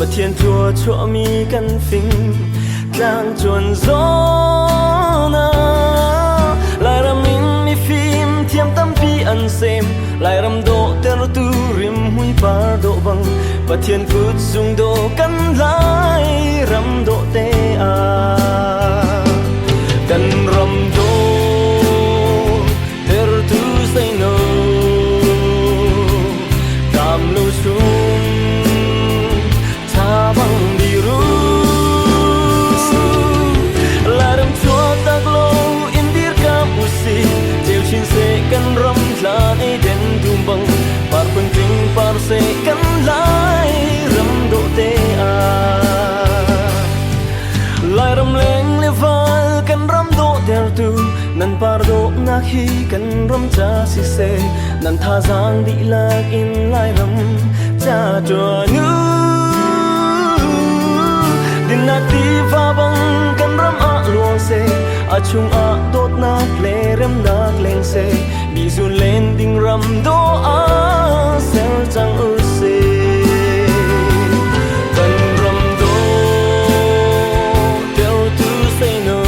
Pathian thua chuahmi kan fing tlang cuan zawn ah Lairam in mifim thiam tampi an sem Lairam dawh tertu rimhmui par dawh bang Pathian kut sung dawh kan lai ram dawh te ah kan ram dawh tertu seino kam lo sung tha bang biru Lairam chuak tak lo in dir kam usi Cheu chin se kan ram tlan i den dum bang par phun tling par se kan lai ram do te a Lairam leng le val kan ram do der tu nan par do nak hi kan ram cha si se nan tha zang dihlak in Lairam cha ṭuan u Dinnak tiva bang kan ram ah luang seh a chungah dawtnak le remnak leng seh mi zun len ding ram dawh ah ser cang u sih kan ram dawh deuhtu seino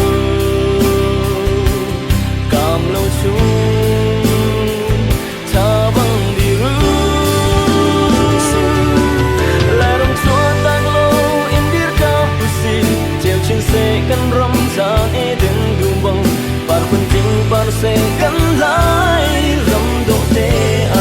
kam lo chung Kan ram zan eden dum bang par phun ting par se kan lai ram dawh te ah.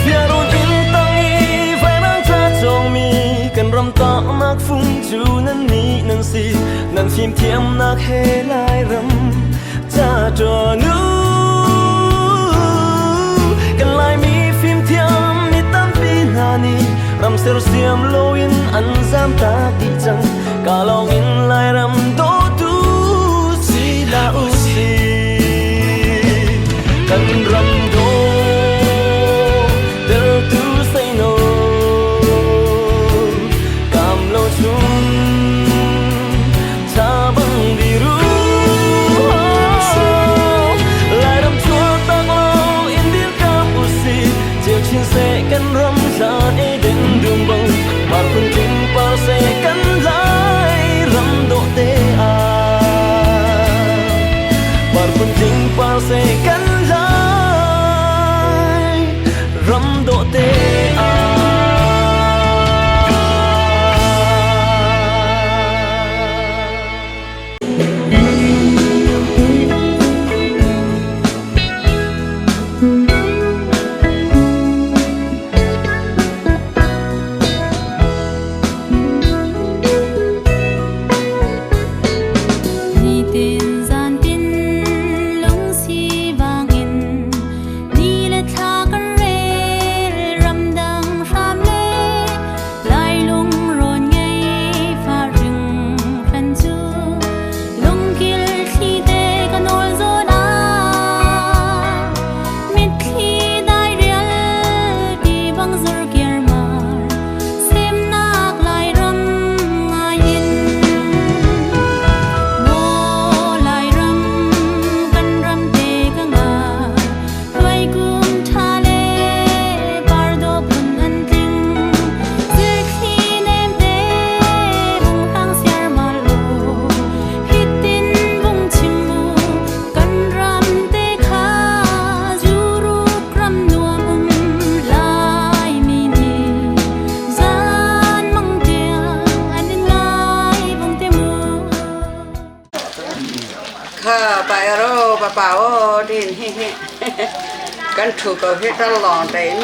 Siarun inn tang i vairang ca cawngmi kan ram tahnak fung cu nan nih nan si nan fimthiamnak he Lairam ca ṭuan u kan Laimi fimthiam mi tampi hna nih ram sersiam loin an zamtak dih cang ka lawng in Lairam dawtu si hlah u sih kan ram daw tertu seino kam lo chung Tabang biru Lairam chuak tak lo in dir kam usi Chiều chin se kan ram zan Eden dum bang Par phun tling par se kan lai ram dawh te a Par phun tling par se kan lai ram dawh te a Nitin zantin lungsi bangin ni le thla ka rel ramdang hram le Lai lungrawn ngei fahring hran cu lungkil thli te ka nawl zawn ah mitthli dai rial ti bang zur kiarmar semnak Lairam ngai in Maw Lairam kan ram te ka ngai Hruaikum ṭha le pardaw phun an tling. Zilthli nemte vung hlang siarmal u. Hitin vung chim u, kan ram te kha zuruk ram nuam um Laimi nih zan mang tiang an in ngai vung te mu. Kha pa ero pa pa o din hi hi kan thu ko hi ral long tein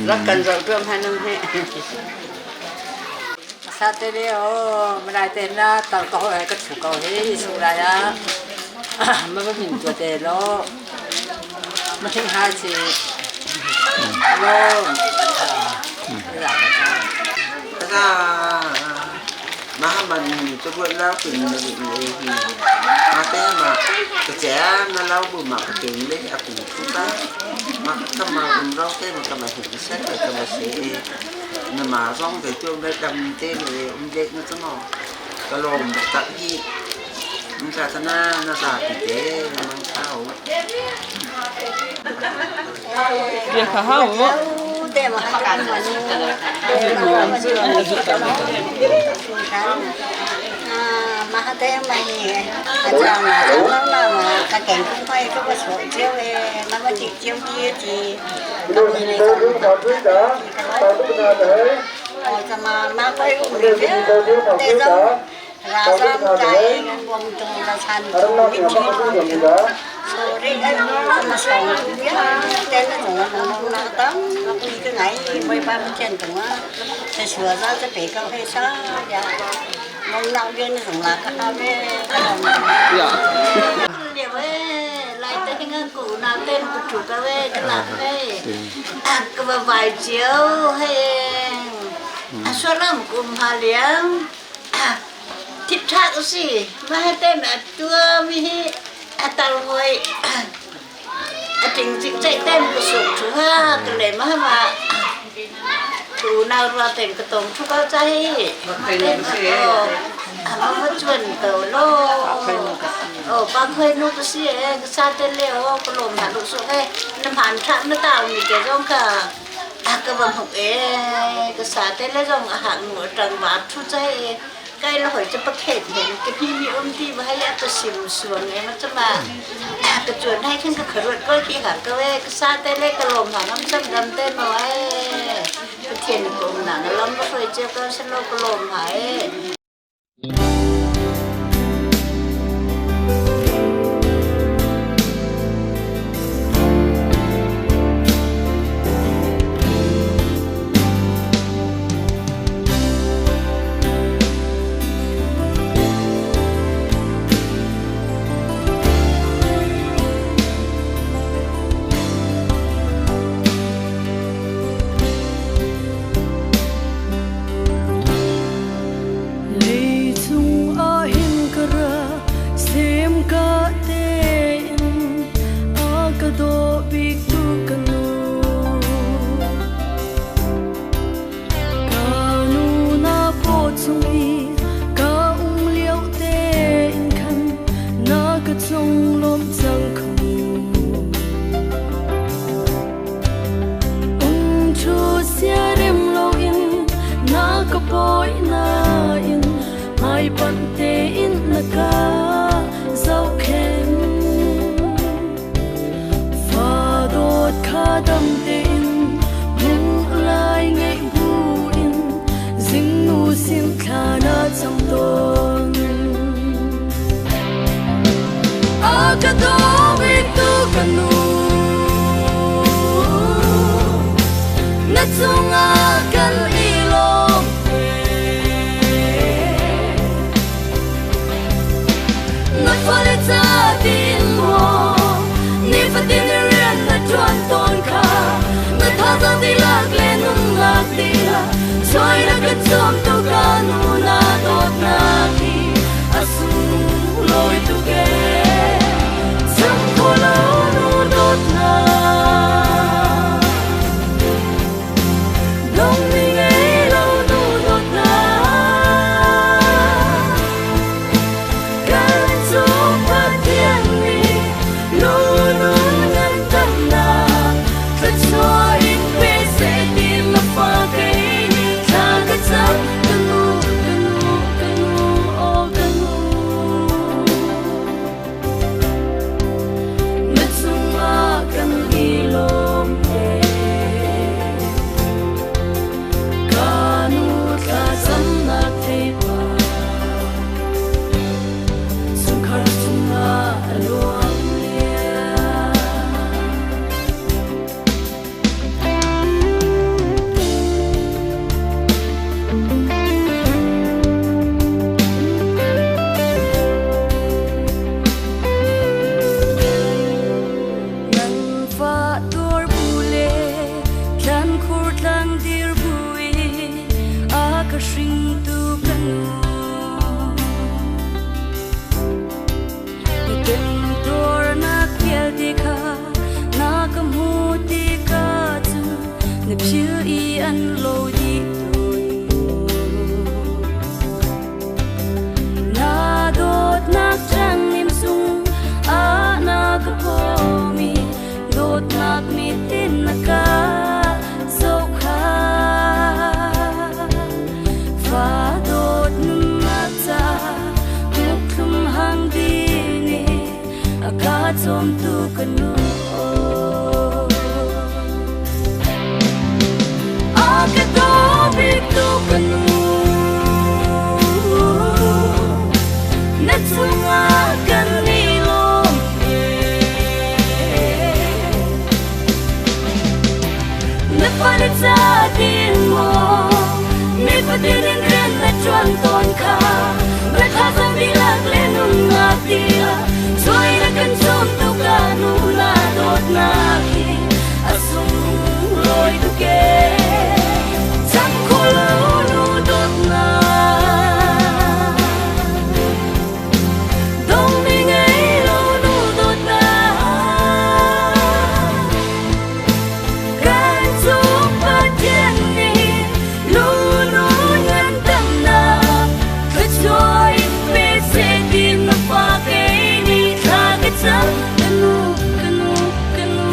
rak kan zoh tuam hanung hi Satele o malai te na tal ko he ka thu ko hi su lai a ma ba min tu te lo ma thing ha chi lo za Mahaman cu ruat lo pin na ri le hi ma te ma ka che na lo bu ma ka king le a ku thu ta ma ka ma um ro te ma ka ma hin set ka ma se na ma zong te tu le dam te le um le na cha mo ka lom tak hi um sa ta na na sa ti te na mang thao Bia kha hau mu. Thitthak a si. Mah hi te a tuami hi a tar hoi. A ting cikceih ten ka suk thu ha ka le ma ma tu nau rua ten ka tong thu ka cha hi. A ma ma chuan to lo. O pa khoi nu ka si e ka sa te le o ka lom ha lu su he na man tha na tau ni ke zong ka a ka bang huk e ka sa te le zong a hang nu tang ma thu cha he kai la hoi cha pa khet hen ka pi mi um ti ba ya ka sim suang e ma cha ma ka chuan hai khan ka kharuat ko ki ha ka we ka sa te le ka lom ha ngam sam dam te no e Pathian ko na na lam ba hoi che ka sa lo ka lom ha e. Leicung ah hin ka ra, sem ka tein a ka daw biktu ka nu. Ka nu na paw chung i ka um lio tein khan na ka conglawmh cang kho. Umṭhu siarem loin na ka pawi nain hmaipanh tein na ka zohkhenh. Fa dawt kha dam tein hmuh lai ngaih buin zingnu sin thla na cam tawn. A ka daw biktu ka nu, na cungah kan i lawm ve. cawmtu ka nu. A ka daw biktu ka nu, na cungah kan i lawm Na fale ca din maw nifatin in rian na ṭuan tawn kha na thazaang dihlak le nunnak tiah cuai na kan cawm tuk ah nu na dawtnak hi a sunglawi tuk ee cam kho lo nu dawtnak dongmi ngei lo nu dawtnak Kan cung Pathian nih lunun ngandamnak thluachuah in pe seh ti na fa kei nih thla ka cam. Ka nu, ka nu, ka nu,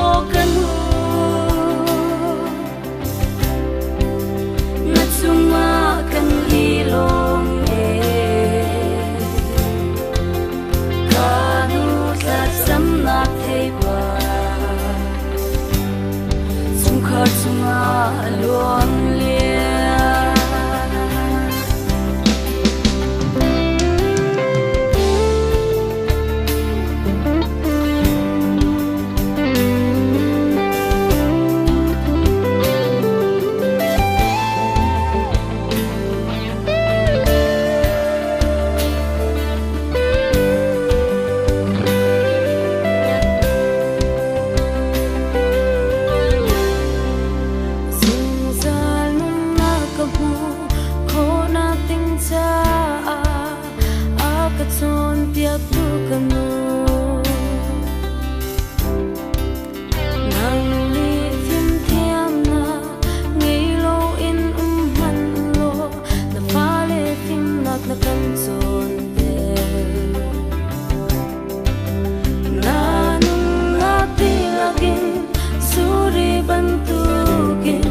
aw ka nu. Na cungah kan i lawm ee. Ka nu thlacamnak theipar chungkhar cungah a luang lian. Zungzal nunnak ka hmu khawhnak ding caah a ka cawnpiaktu ka nu. Nang nih fimthiamnak ngei loin um hmanh law na fale fimnak na kan cawnter. Na nunnak dihlak in suri bantukin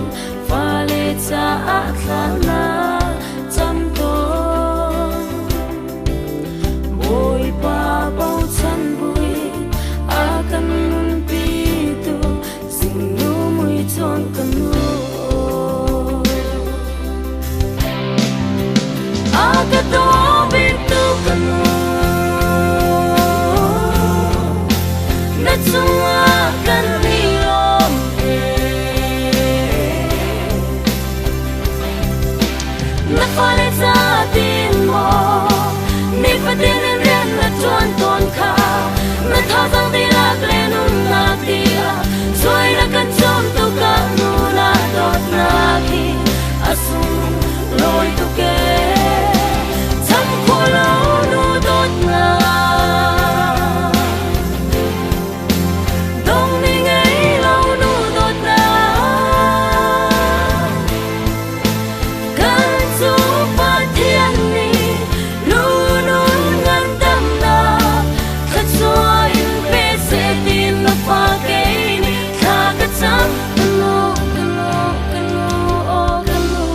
fale caah thla na cam tawn. Bawipa bochan buin a kan nunpitu zingnu muicawn ka nu. A ka daw biktu ka nu, na cungah kan i lawm ee. Na fale ca tin maw nifatin in rian na ṭuan tawn kha na thazaang dihlak le nunnak tiah suai na kan cawm tuk ah nu na dawtnak hi a sunglawi tuk ee cham khawh lo nu dawtnak dong ni ngei lo nu dawtnak Kan cung Pathian nih lunun ngandamnak thluachuah in pe seh ti na fa kei nih thla ka cam. Ka nu, ka nu, ka nu, aw ka nu.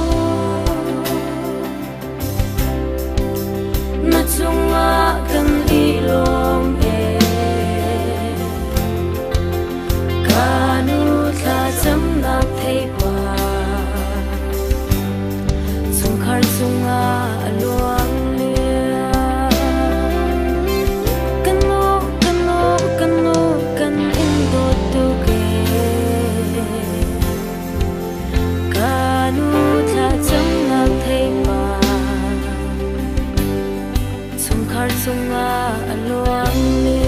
Na cungah kan i lawm ee. Ka nu thlacamnak theipar chungkhar cungah a luang liam. Ka nu, ka nu, ka nu, kan in dawt tuk ee. Ka nu thlacamnak theipar chungkhar cungah a luang liam.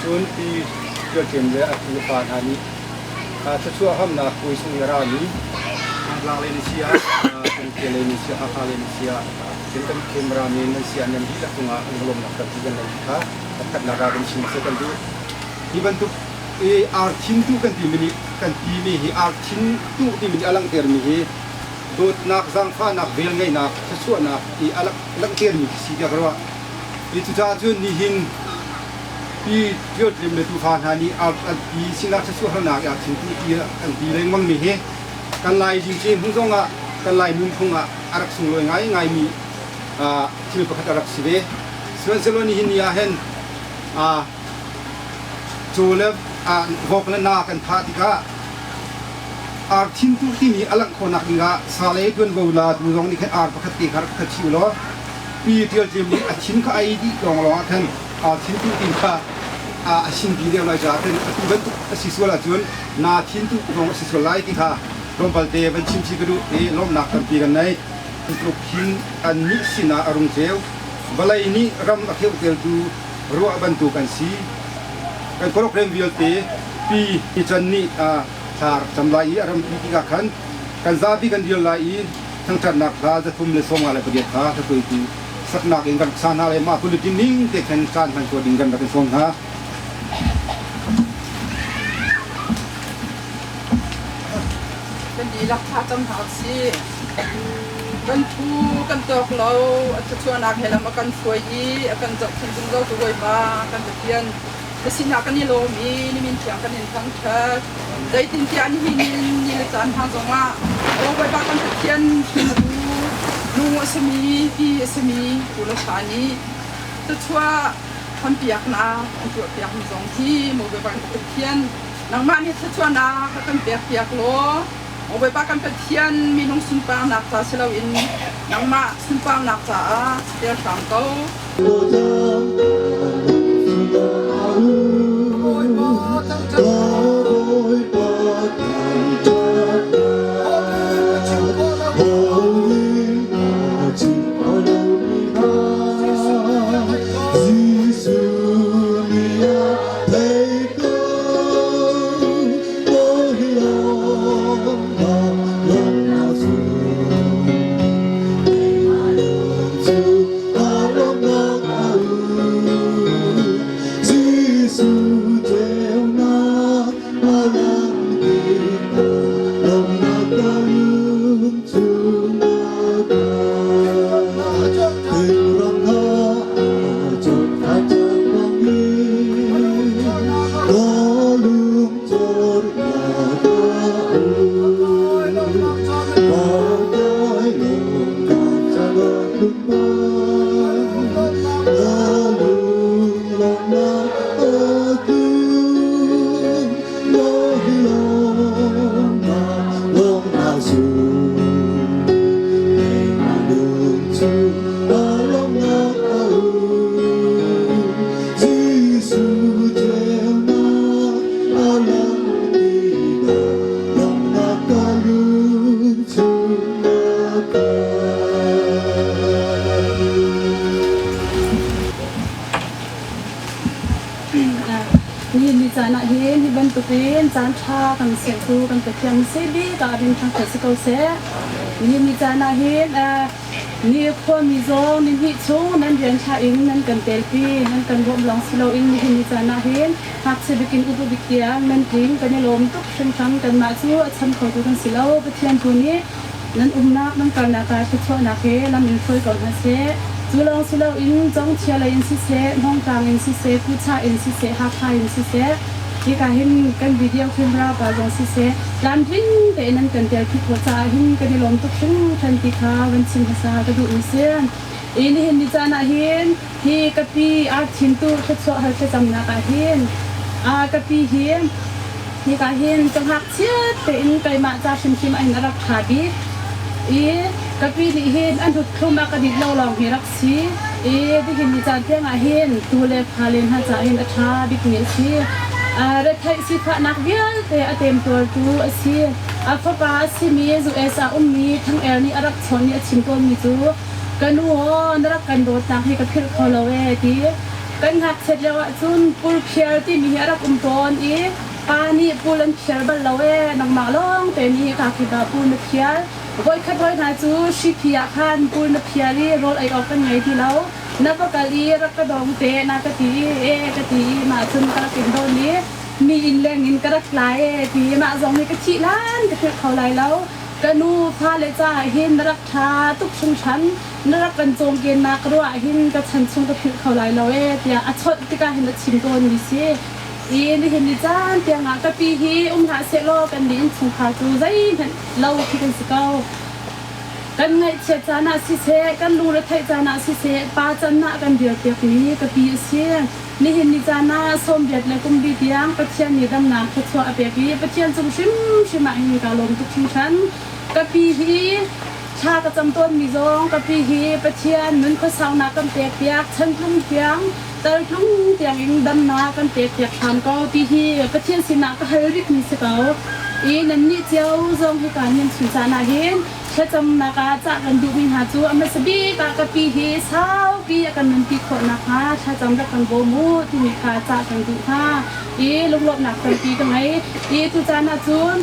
Cun Pi Tial Tlem le a tufa hna nih thluachuah hamnak puai sung i a rami Thantlang lei nan si ah, Cungkhia lei nan si ah, Hakha lei nan si ah, cun kan cameraman nan si ah nan dihlak cungah an lawmnak tampi kan ngei ti kha pakhatnak ah kan chim seh kan duh. Hi bantuk i arthin tuh kan timi nih kan timi hi arthin tuh timi nih a langhtermi hi dawtnak, zaangfahnak, velngeihnak, thluachuahnak i a langhtermi khi si tiah ka ruah. Hi cucaah cun nihin Pi Ṭio Tlim le tufa hna nih an pi sinah thluachuah harnak i arthin tuh ti an ti lengmangmi hi kan Lai limci hmun zongah kan Lai nunphung ah a rak sunglawi ngaingaimi thil pakhat a rak si ve. Sihmanhsehlaw nihin ni ah hin caw le vok le na kan thah tikah arthin tuh timi a langh khawhnak dingah sa lei ṭuanvo latu zong nih khan ar pakhat te kha rak khat chih ulaw pi Ṭial Tlim nih a thin kha a ei dih lawnglawng ah khan arthin tuh ti kha a sinpi deuh lai caah khan atu bantuk a si sual ahcun na thin tuh zong a si sual lai ti kha tlawmpal te van chim chih ka duh i lawmhnak tampi kan nei. Tluk hin annih sinah a rung ceu. Vawlei nih ram a kheuhtertu ruah bantuk an si. Kan program vialte pi can nih thla rak cam lai i a rampi tikah khan kan zapi kan dir lai i thangṭhatnak hla 358 kha hlatuaitu saknak in kan rak sa hna lai. Mah bulletin ning te khan caan hman khawh ding kan rak in sawm hna. Kan dihlak thla cam hna usih. Kan phu kan tawk lo, a thluachuahnak he lam a kan hruai i a kan zohkhenh zungzal tu Bawipa kan Pathian na sinah kan i lawm i na min thiang kan in thangṭhat. Zeitintiah nihin ni le caan hna zongah aw Bawipa kan Pathian hringtu nu a simi, pi a simi pu le fa nih thluachuah thampiaknak an tuahpiakmi zong hi maw Bawipa kan Pathian nangmah nih thluachuahnak a kan pekpiak law Bawipa kan Pathian minung sunparnak ca si loin nangmah sunparnak caah ser hram ko. Nihin ni caan ah hin hi bantukin caan ṭha kan sertu kan Pathian si bik ah rin thangṭhat si ko seh. Nihin ni caan ah hin Ni khuami zong nihnih chung nan rian thlah in nan kan telpi, nan kan bawmh lawng si loin nihin ni caan ah hin ngakchia bikin upa bik tiang nan tling kan i lawm tuk hringhran. Kanmah cu a cham khotu kan si lo. Pathian tu nih nan umnak nan kalnak ah thluachuahnak he lam in hruai ko hna seh. Cu lawng si loin Congthia lei in siseh, Hmawngtlang in siseh, Kuchah in siseh, Hakha in siseh, Hika hin kan video camera pa zong siseh tlamtling tein an kan tel khawh caah hin kan i lawm tuk hringhran ti kha van chim hmasa ka duh mi si. I nihin ni caan ah hin hi ka pi arthin tu thluachuah hal thlacamnak ah hin a ka pi hi hika hin ka ngakchiat tein keimah ca hrimhrim ah hin a rak ṭha bik i ka pi nih hin a hnuthlum a ka dit lo lawng hi rak si i nihin ni caan tiang ah hin tu le fa le hna caah hin a ṭha bikmi a si. Retheih sifahnak vialte a temtuartu a si. A fapa a simi US ah ummi Thang Er nih a rak chawnh i a chim tawnmi cu ka nu aw na rak kan dawtnak hi ka philh kho lo ee ti. Kan ngakchiat lio ahcun pul phiar timi hi a rak um tawn i pa nih pul an phiar bal lo ee, nangmah lawng te nih kakip ah pul na phiar. Voikhat voi hna cu hriphi ah khan pul na phiar i rawl ei awk kan ngei ti lo. Na va kal i rak ka dong te na ka ti i ee ka ti i mah cun ka rak in dawn i mi inn leng in ka rak tlai ee ti i mah zong nih ka thih lan ka philh kho lai lo. Ka nu fale caah hin na rak ṭha tuk hringhran. Na rak kan cawmkennak ka ruah ahhin ka chan chung ka philh kho lai lo ee tiah a chawnh tikah hin a chim tawnmi si. I nihin ni caan tiangah ka pi hi um hlah sehlaw kan nih innchungkhar cu zeihmanh lo khi kan si ko. Kan ngaihchiat caan ah siseh, kan lungretheih caan ah siseh, pa can ah kan dirpiakmi ka pi a si. Nihin ni caan ah sawmriat le kum li tiang Pathian nih damnak thluachuah a pek i Pathian cung hrimhrim ah hin kaa lawm tuk hringhran. Ka pi hi thla ka cam tawnmi zong ka pi hi Pathian nun khuasaunak kan pekpiak, chantlung tiang, taltlung tiang in damnak kan pekpiak hram ko ti hi Pathian sinah ka hal bikmi si ko. I nannih cio zong hika nan chim caan ah hin thlacamnak ah cah kan duhmi hna cu a hmasa bik ah ka pi hi saupi a kan nunpi khawh nakhnga thlacam rak kan bawm u timi kha cah kan duh hna i lunglawmhnak tampi ka ngei. I tucaan ah cun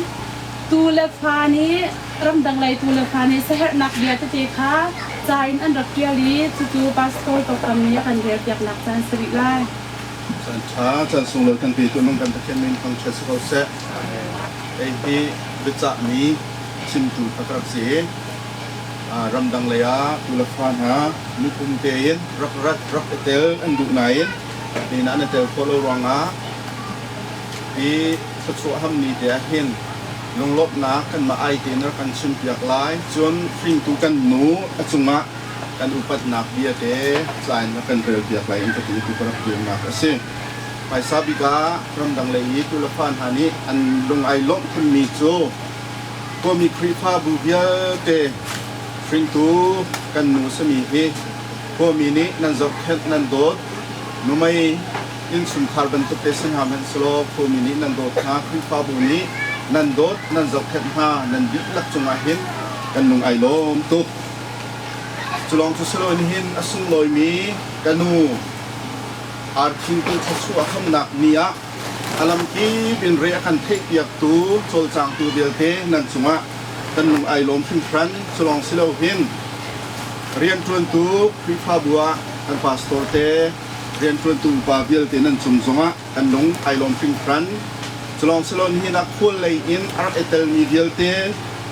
tu le fa nih ramdang lei tu le fa nih siaherhnak bia tete kha ca in an rak ṭial i cucu pastor tawkam nih a kan relpiaknak caan si rih lai. Caan ṭha, caan sunglawi kan petu nung kan Pathian min thangṭhat si ko seh. Kei hi biacahmi chimtu kha ka rak si. Ramdang lei ah tu le fa hna miphun tein rak rat rak i tel an duh nain nihin ah an i tel khawh lo ruangah hi thluachuah hamni te ah hin lunglawmhnak kanmah ai tein rak kan chimpiak lai. Cun hringtu kan nu a cungah kan upatnak bia te ca in rak kan relpiak lai in ka ti tu ka rak dirnak a si. Hmaisa bik ah ramdang lei i tulefa hna nih an lung ai lawmh khunmi cu khuami Khrihfabu vialte hringtu kan nu sami hi khuami nih nan zohkhenh nan dawt numei innchungkhar bantuk te si hna hmanhsehlaw khuami nih nan dawt hna Khrihfabu nih nan dawt nan zohkhenh hna nan dihlak cungah hin kan lung ai lawm tuk. Culawng cu si loin hin a sunglawimi ka nu arthingtu thluachuah khamnak ni ah a lamkip in re a kan theihpiaktu cawlcangtu vialte nan cungah kan lung ai lawm hringhran. Culawng si lo hin rianṭuantu Khrihfabu ah kan pastor te rianṭuantu upa vialte nan cung zongah kan lung ai lawm hringhran. Culawng si loin nihin ah khual lei in a rak i telmi vialte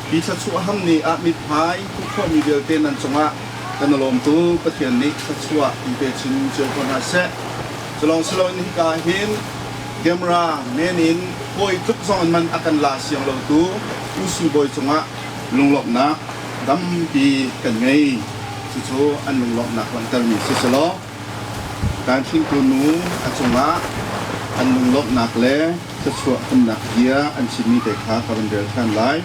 hi thluachuah ham ni ah mithmai hmuh khawhmi vialte nan cungah kan i lawm tuk. Pathian nih thluachuah in pe chin cio ko hna seh. Culawng si loin hika hin camera men in hawi tluk zong in man a kan la siang lotu U Su Bawi cungah lunglawmhnak tampi kan ngei. Cucu an lunglawmhnak langhtermi si selaw Kan hringtu nu a cungah an lunglawmhnak le thluachuah humnak bia an chimmi te kha ka van rel ṭhan lai.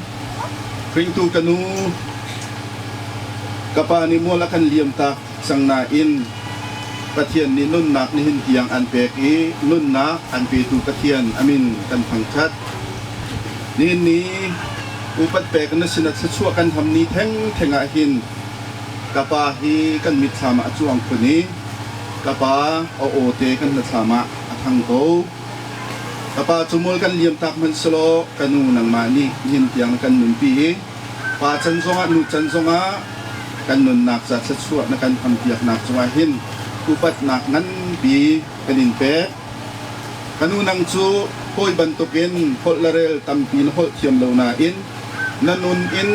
Hringtu ka nu, ka pa nih mual a kan liamtak cang nain Pathian nih nunnak nihin tiang an pek i nunnak an petu Pathian a min kan thangṭhat. Nihin ni upat pek na sinah thluachuah kan ham ni thengtheng ah hin Ka pa hi kan mitthlam ah a cuang khun i ka pa a aw te kan hnathlam ah a thang ko. Ka pa cu mual kan liam tak hmanh selaw ka nu nangmah nih nihin tiang na kan nunpi i pa can zongah nu can zongah kan nunnak ca thluachuah na kan hampiaknak cungah hin upatnak nganpi kan in pek. Ka nu nang cu hawi bantukin holh le rel tampi na holh thiam lo nain na nun in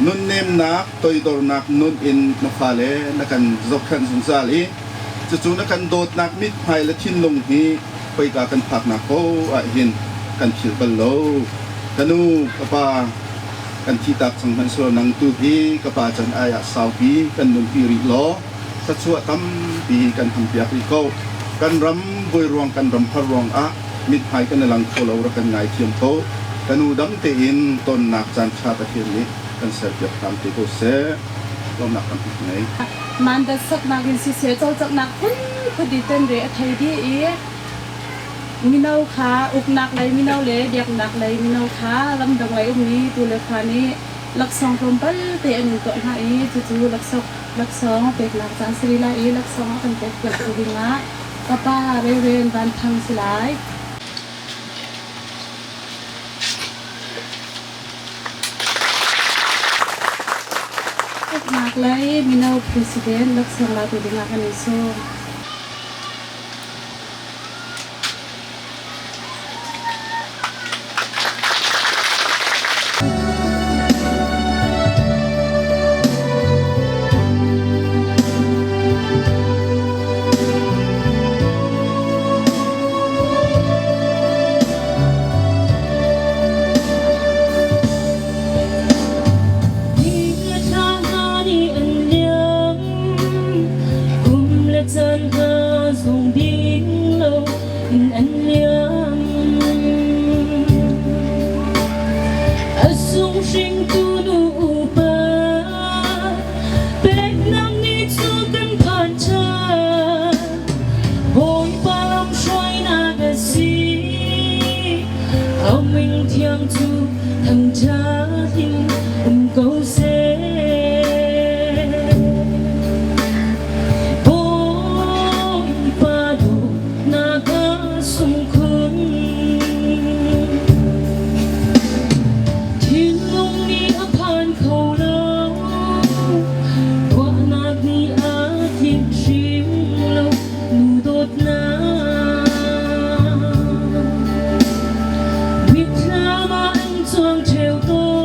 nunnemnak toidornak nun in na fale na kan zohkhenh zungzal i cucu na kan dawtnak mithmai le thinlung hi khoika kan phaknak poah ah hin kan philh bal lo. Ka nu, ka pa kan thihtak cang hmanhsehlaw nang tu hi ka pa can ai ah saupi kan nunpi rih law thluachuah tampi kan hampiak rih ko. Kan ram buai ruang kan ram har ruang ah mithmai kan i lang kho lo rak kan ngaithiam ko. Ka nu dam tein tonnak caan ṭha Pathian nih kan serpiak hram te ko seh. Lawmnak tampi ka ngei. Mandat saknak in siseh cawlcanghnak phunphun in re a thei dih i mino kha uknak lei mino le biaknak lei mino kha ramdang lei ummi tu le fa nih laksawng tlawmpal te an in tuah hna i cucu laksawng peknak caan si rih lai i laksawng a kan pekpiaktu dingah Ka pa Reverend Van Thang si lai. Uknak lei mino president laksawng latu dingah kan in sawm. Chuang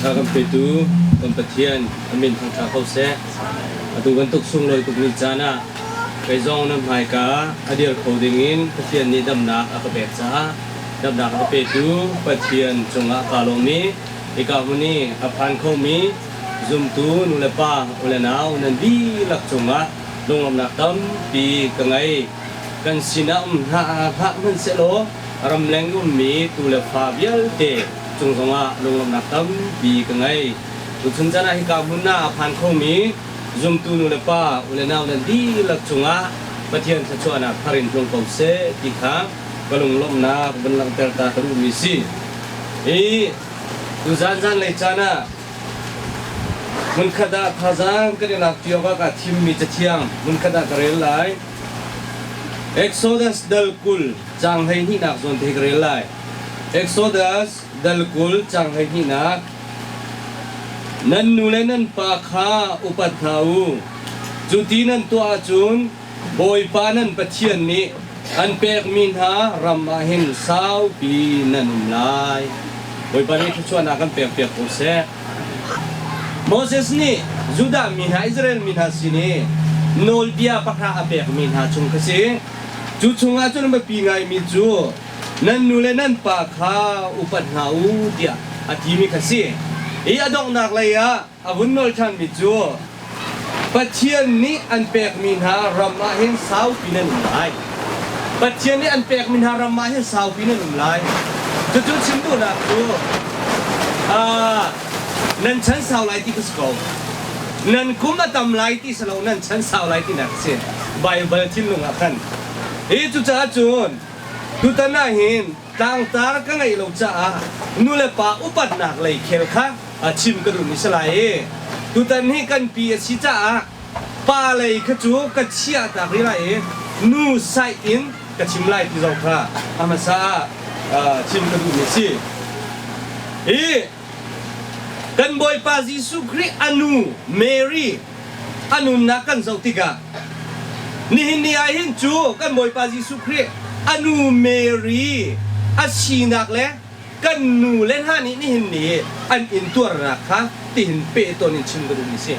Chan ṭha kan petu kan Pathian a min thangṭha ko seh. Atu bantuk sunglawi tuk ni caan ah kei zong nan hmaika a dir kho dingin Pathian nih damnak a ka pek caah damnak a ka petu Pathian cungah kaa lawm i hika hmun i a phan khomi zumtu nulepa ulenau nan dihlak cungah lunglawmhnak tampi ka ngei. Kan sinah um hna hlah hmanhsehlaw ramleng ummi tu le fa vialte cung zongah lunglawmhnak tampi ka ngei. Tuchun caan ah hika hmun ah a phan khomi zumtu nu le pa u le nau nan dihlak cungah Pathian thluachuahnak thar in tlung ko seh ti kha ka lunglawmhnak van langhter ta ka duhmi si. Hi tuzan zanlei caan ah hmunkhat ah thazaang kan i lak ṭi awkah kaa thimmi cathiang hmunkhat ah ka rel lai. Exodus dal 20 caang 12nak zawn te hi ka rel lai. Exodus dal 20 caang 12nak. Nan nu le nan pa kha upat hna u. Cu ti nan tuah ahcun Bawipa nan Pathian nih an pekmi hna ram ah hin saupi nan um lai. Bawipa nih thluachuahnak kan pekpiak ko seh. Moses nih Judah mi hna Israel mi hna sin i nawlbia pahra a pekmi hna chung kha si. Cu chungah cun a biapi ngaimi cu nan nu le nan pa kha upat hna u tiah a timi kha si. Hi a donghnak lei ah a vun nawl ṭhanmi cu Pathian nih an pekmi hna ram ah hin saupi nan um lai. Pathian nih an pekmi hna ram ah hin saupi nan um lai. Cucu chim duhnak cu nan chan sau lai ti ka si ko. Nan kum a tam lai ti si lo, nan chan sau lai tinak a si. Baibal thinlung ah khan. Hi cucaah cun tutan ah hin tlangtar ka ngeih lo caah nu le pa upatnak lei khel kha chim ka duhmi si lai i tutan hi kan pi a si caah pa lei kha cu ka chiah tak rih lai i nu saih in ka chim lai ti zong kha a hmasa ah chim ka duhmi a si. Hi kan Bawipa Jesuh Khrih a nu Mary a nunnak kan zoh tikah nihin ni ah hin cu kan Bawipa Jesuh Khrih a nu Mary a sinak le kan nu le hna nih nihin ni an intuarnak kha tihin pehtawn in chim ka duhmi si.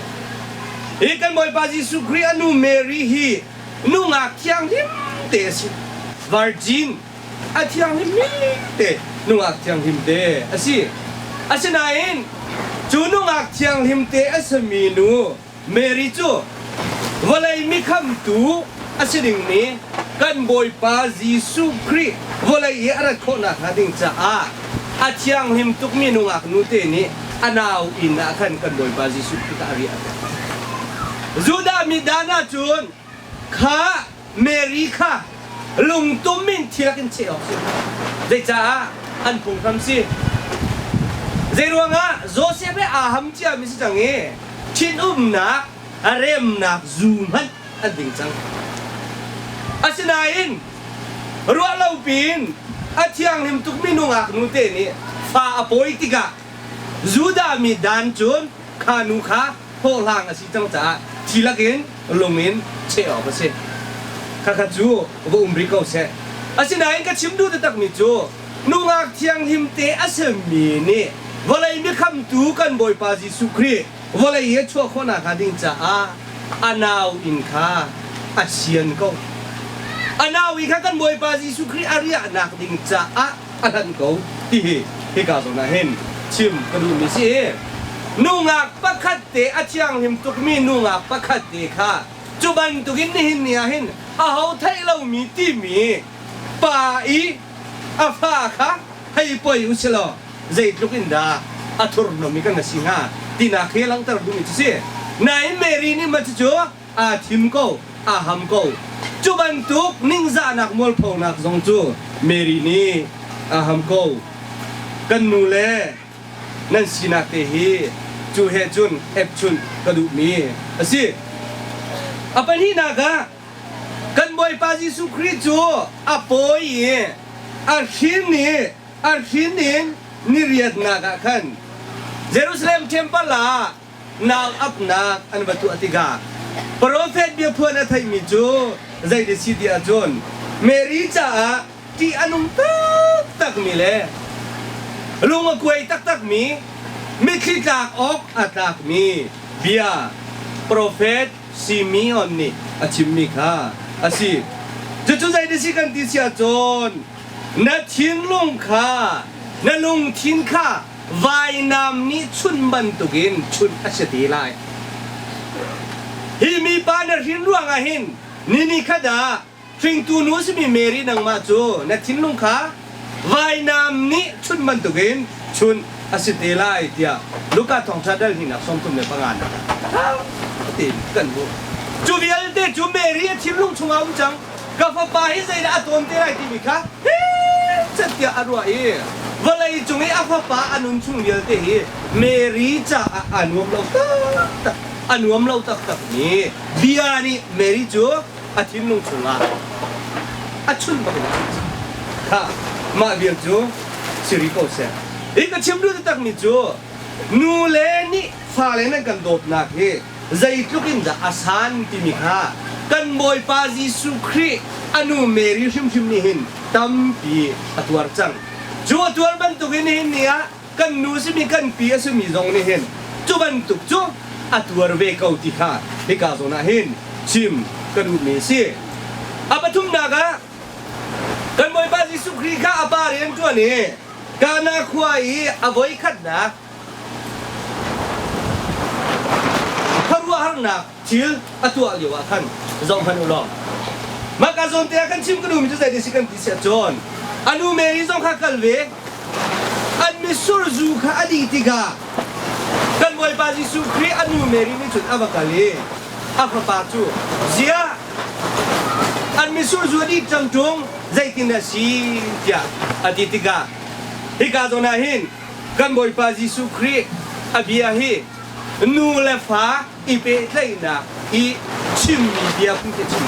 Hi kan Bawipa Jesuh Khrih a nu Mary hi nungak thianghlim te a si. Virgin a thianghlim mi te nungak thianghlim te a si. Asinain cu nungak thianghlim te a simi nu Mary cu vawlei mikhamtu a si dingmi kan Bawipa Jesuh Khrih vawlei i a rat khawh nakhnga ding caah a thianghlim tukmi nungak nute nih a nau inn ah khan kan Bawipa Jesuh Khrih kha a riah. Judah mi dan ahcun kha Mary kha lungtum in thil in cheh awk si. Zeicaah an phunghram si? Zeiruangah Joseph he aa ham ciami si cang i ṭhitumnak a remnak zu hmanh an ding cang. Asinain ruah lo piin a thianghlim tukmi nungak nute nih fa a pawi tikah Judah mi dan cun kha nu kha hlawhhlang a si cang caah thi lakin lung in cheh awk a si. Khakha cu va um rih ko seh. Asinain ka chim duh taktakmi cu nungak thianghlim te a simi nih vawlei mikhamtu kan Bawipa Jesuh Khrih vawlei i a chuah khawhnak hnga ding caah a nau inn kha a sian ko. A nau i kha kan Bawipa Jesuh Khrih a riahnak ding caah a hlanh ko ti hi hika zawn ah hin chim ka duhmi si. Nungak pakhat te a thianghlim tukmi nungak pakhat te kha cu bantukin nihin ni ah hin aho theih lomi timi pa i a fa kha hei poi u si law zeitluk in dah a thurhnawm i kan si hnga tinak hi langhter duhmi cu si. Nain Mary nih mah cucu aa thim ko, aa ham ko. Cu bantuk ningzahnak mualphonak zong cu Mary nih aa ham ko. Kan nu le nan sinak te hi cu he cun epchun ka duhmi a si. A pahnihnak ah kan Bawipa Jesuh Khrih cu a pawi i a hrin i a hrin in niriatnak ah khan Jerusalem temple ah nau apnak an va tuah tikah profet biaphuan a theihmi cu zei si ti ahcun Mary caah ṭih a nung taktakmi le lung a kuai taktakmi. Mitthli tlak awk a tlakmi bia profet Simeon nih a chimmi kha a si. Cucu zei si kan ti si ahcun na thinlung kha na lungthin kha vainam nih chunh bantukin chunh a si te lai. Hi mipa na hrin ruangah hin ni ni khat ah hringtu nu a simi Mary nangmah cu na thinlung kha vainam nih chunh bantukin chunh a si te lai tiah Luka thawngṭha dal hnihnak 35 nak ah tiin kan hmuh. Cu vialte cu Mary a thinlung chungah a um cang. Ka fapa hi zeidah a tawn te lai timi kha chat tiah a ruah i vawlei cung i a fapa a nun chung vialte hi Mary caah aa nuam lo taktak a nuam lo taktak mi bia nih Mary cu a thinlung chungah a chun bak in a chun cang. Kha mah vial cu si rih ko seh. Hi ka chim duh taktak mi cu nu le nih fale nan kan dawtnak hi zeitluk in dah a san timi kha kan Bawipa Jesuh Khrih a nu Mary hrimhrim nih hin tampi a tuar cang. Cu a tuar bantukin nihin ni ah kan nu simi kan pi a simi zong nih hin cu bantuk cu a tuar ve ko ti kha hika zawn ah hin chim ka duhmi a si. A pathumnak ah kan Bawipa Jesuh Khrih kha a pa rian ṭuan i Kana khua i a voikhatnak Khuaruahharnak thil a tuah lio ah khan zohhmanh u law mah ka zawn te ah kan chim ka duhmi cu zei si kan ti si ahcun a nu Mary zong kha kal ve an mitsur zu kha a dih tikah kan Bawipa Jesuh Khrih a nu Mary nih cun a va kal i a fapa cu ziah an mitsur zu a dih cang ṭung zeitin a si tiah a ti tikah hika zawn ah hin Kan Bawipa Jesuh Khrih a bia hi nu le fa i pehtlaihnak i chimmi bia phun khi a chim.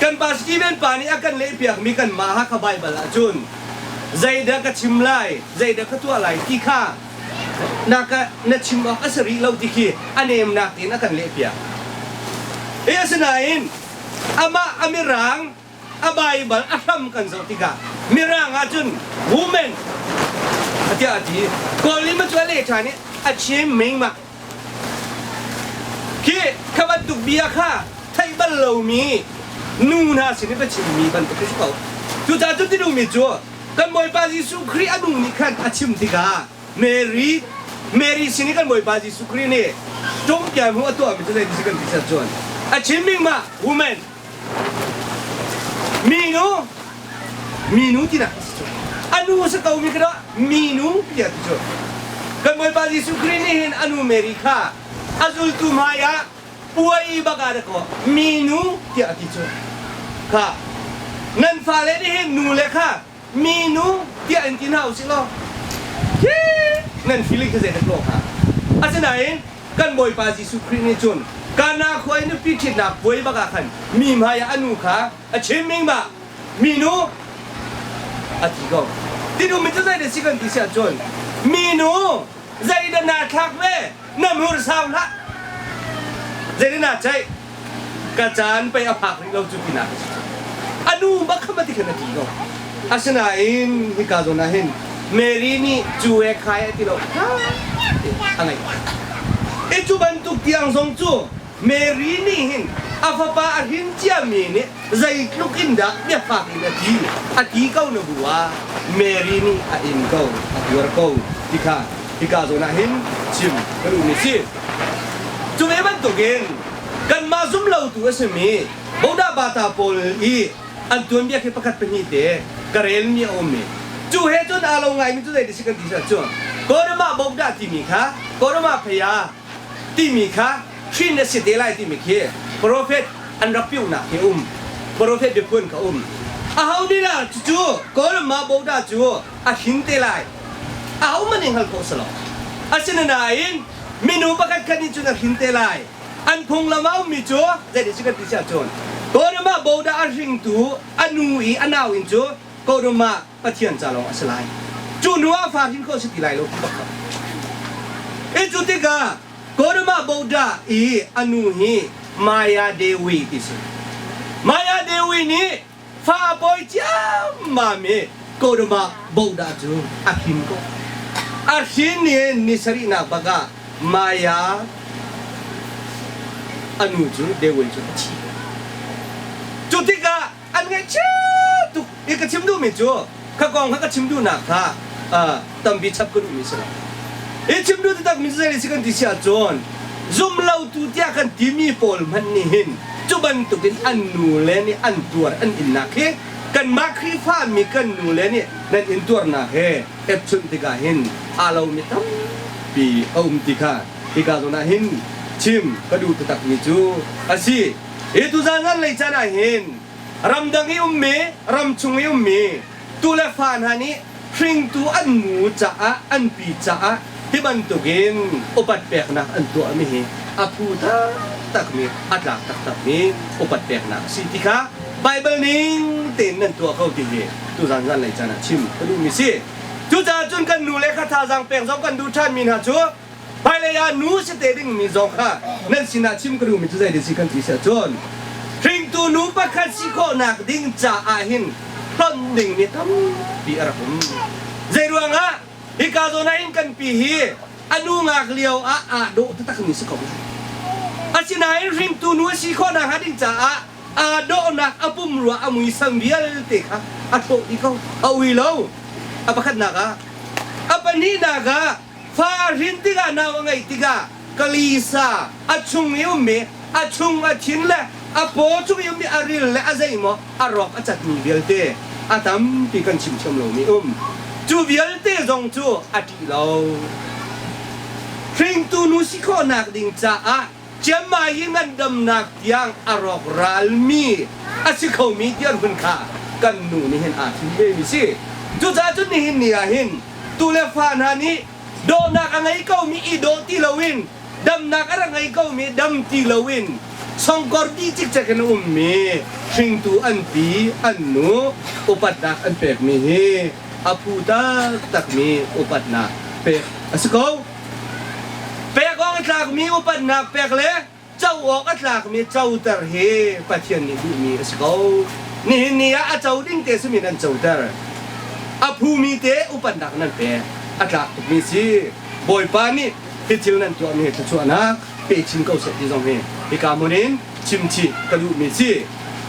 Kan pa Stephen pa nih a kan lehpiakmi kanmah Hakha Baibal ahcun zeidah ka chim lai, zeidah ka tuah lai ti kha na ka na chim awk a si rih lo ti khi a nemnak tein a kan lehpiak. Hi asinain amah a mirang a Baibal a hram kan zoh tikah Mirang ahcun woman tiah a ti. Kawl nih cu a leh ṭhan i a chim mengmah. Khi kha bantuk bia kha theih bal lomi nu hna sin i va chimmi bantuk khi si ko. Cucaah cu ti duhmi cu kan Bawipa Jesuh Khrih a nu nih khan a chim tikah Mary Mary sin i kan Bawipa Jesuh Khrih nih ṭumpial hmu a tuahmi cu zei ti si kan ti set cun a chim mingmah woman Minu minu tinak a si cu. A nu si ko mi kha minu tiah ti cu. Kan Bawipa Jesuh Khrih nih hin a nu Mary kha a zultu hmai ah puai bak ah dakaw minu tiah a ti cu. Kha nan fale nih hin nu le kha minu tiah in ti hna usih law nan feeling khi zeidah lawh hnga? Asinain kan Bawipa Jesuh Khrih nih cun Kana khua i nupi ṭhitnak puai bak ah khan mi hmai ah a nu kha a chim mingmah minu a ti ko. Ti duhmi cu zeidah si kan ti si ahcun minu zeidah naa thlak ve na hmur sau hlah zeidah naa ceih ka caan pei a phak rih lo cu tinak a si cu. A nu bak kha ma ti khan a ti ko. Asinain hika zawn ah hin Mary nih cu he khai a ti lo a ngei. I cu bantuk tiang zong cu Mary nih hin a fapa a hrin ciami nih zeitluk in dah biafak in a ti a ti ko na bu ah Mary nih a in ko a tuar ko ti kha hika zawn ah hin chim ka duhmi si. Cu ve bantukin kanmah zumlotu a simi Bodah Bata pawl i an tuanbia khi pakhat pahnih te ka relmi a um i cu he cun aa lo ngaimi cu zei si kan ti cun Kawrama Bodah timi kha Kawrama Phaya timi kha hrin a si te lai timi khi prophet an rak piuhnak hi um prophet biaphuan kha um aho nih dah cucu Kawrama Bodah cu a hrin te lai aho man in hngal khawh si lo asinain minu pakhat khat nih cun a hrin te lai an phunglam a ummi cu zeitin si kan ti si ahcun Kawlram boda a hringtu a nu i a nau in cu Kawlram ah Pathian ca lawng a si lai cu nu ah fa hrin khawh si ti lai lo ti bak i cu tikah Kawlram boda i a nu hi Maya Dewi ti si Maya Dewi nih fa pawi ciammam i Kawlram boda cu a hrin ko. A hrin in ni sarihnak bak ah Maya a nu cu Dewey cu a thi. Cu tikah an ngaihchia tuk i ka chim duhmi cu kha kong kha ka chim duhnak kha tampi chap ka duhmi si lo. I chim duh taktak mi cu zei si kan ti si ahcun zumlotu tiah kan timi pawl hmanh nih hin cu bantukin an nu le nih an tuar an innak hi kanmah Khrihfa mi kan nu le nih nan intuarnak he epchunh tikah hin aa lomi tampi a um ti kha hika zawn ah hin chim ka duh taktakmi cu a si. Hi tuzan zanlei caan ah hin ramdang i ummi, ramchung i ummi tu le fa hna nih hringtu an nu caah, an pi caah hi bantukin upat peknak an tuahmi hi a phu taktakmi, a tlak taktakmi upat peknak a si ti kha Baibal ning tein nan tuah ko ti hi tuzan zanlei caan ah chim ka duhmi si. Cucaah cun kan nu le kha thazaang pek zong kan duh ṭhanmi hna cu hmailei ah nu si te dingmi zong kha nan sinah chim ka duhmi cu zei si kan ti si ahcun hringtu nu pakhat si khawhnak ding caah hin hlonh dingmi tampi a rak um. Zei ruangah hika zawn ah hin kan pi hi a nu ngak lio ah aa dawh taktakmi si ko lai. Asinain hringtu nu a si khawhnak hnga ding caah aa dawhnak a pumrua a muisam vialte kha a hrawh dih ko a ui lo a pakhatnak ah a pahnihnak ah fa a hrin tikah nau a ngeih tikah kalisa a chung i ummi a chung a thin le a paw chung i ummi a ril le a zeimaw a rawk a catmi vialte a tampi kan chim thiam lomi um cu vialte zong cu a ṭih lo hringtu nu si khawhnak ding caah Chiangmai i ngandamnak tiang a rawk ralmi a si khomi dirhmun kha kan nu nih hin aa thim vemi si. Cucaah cun nihin ni ah hin tu le fa hna nih dawhnak a ngei komi i dawh ti loin damnak a rak ngei komi dam ti loin songkor dih cikcek in a ummi hringtu an pi an nu upatnak an pekmi hi a phu taktakmi upatnak pek a si ko. Pek awk a tlakmi upatnak pek le co awk a tlakmi coter hi Pathian nih duhmi a si ko. Nihin ni ah a co ding te simi nan coter. A phumi te upatnak nan pek. A tlak tukmi si. Bawipa nih hi thil nan tuahmi hi thluachuahnak pe chin ko seh ti zong hi hika hmun in chimchih ka duhmi si.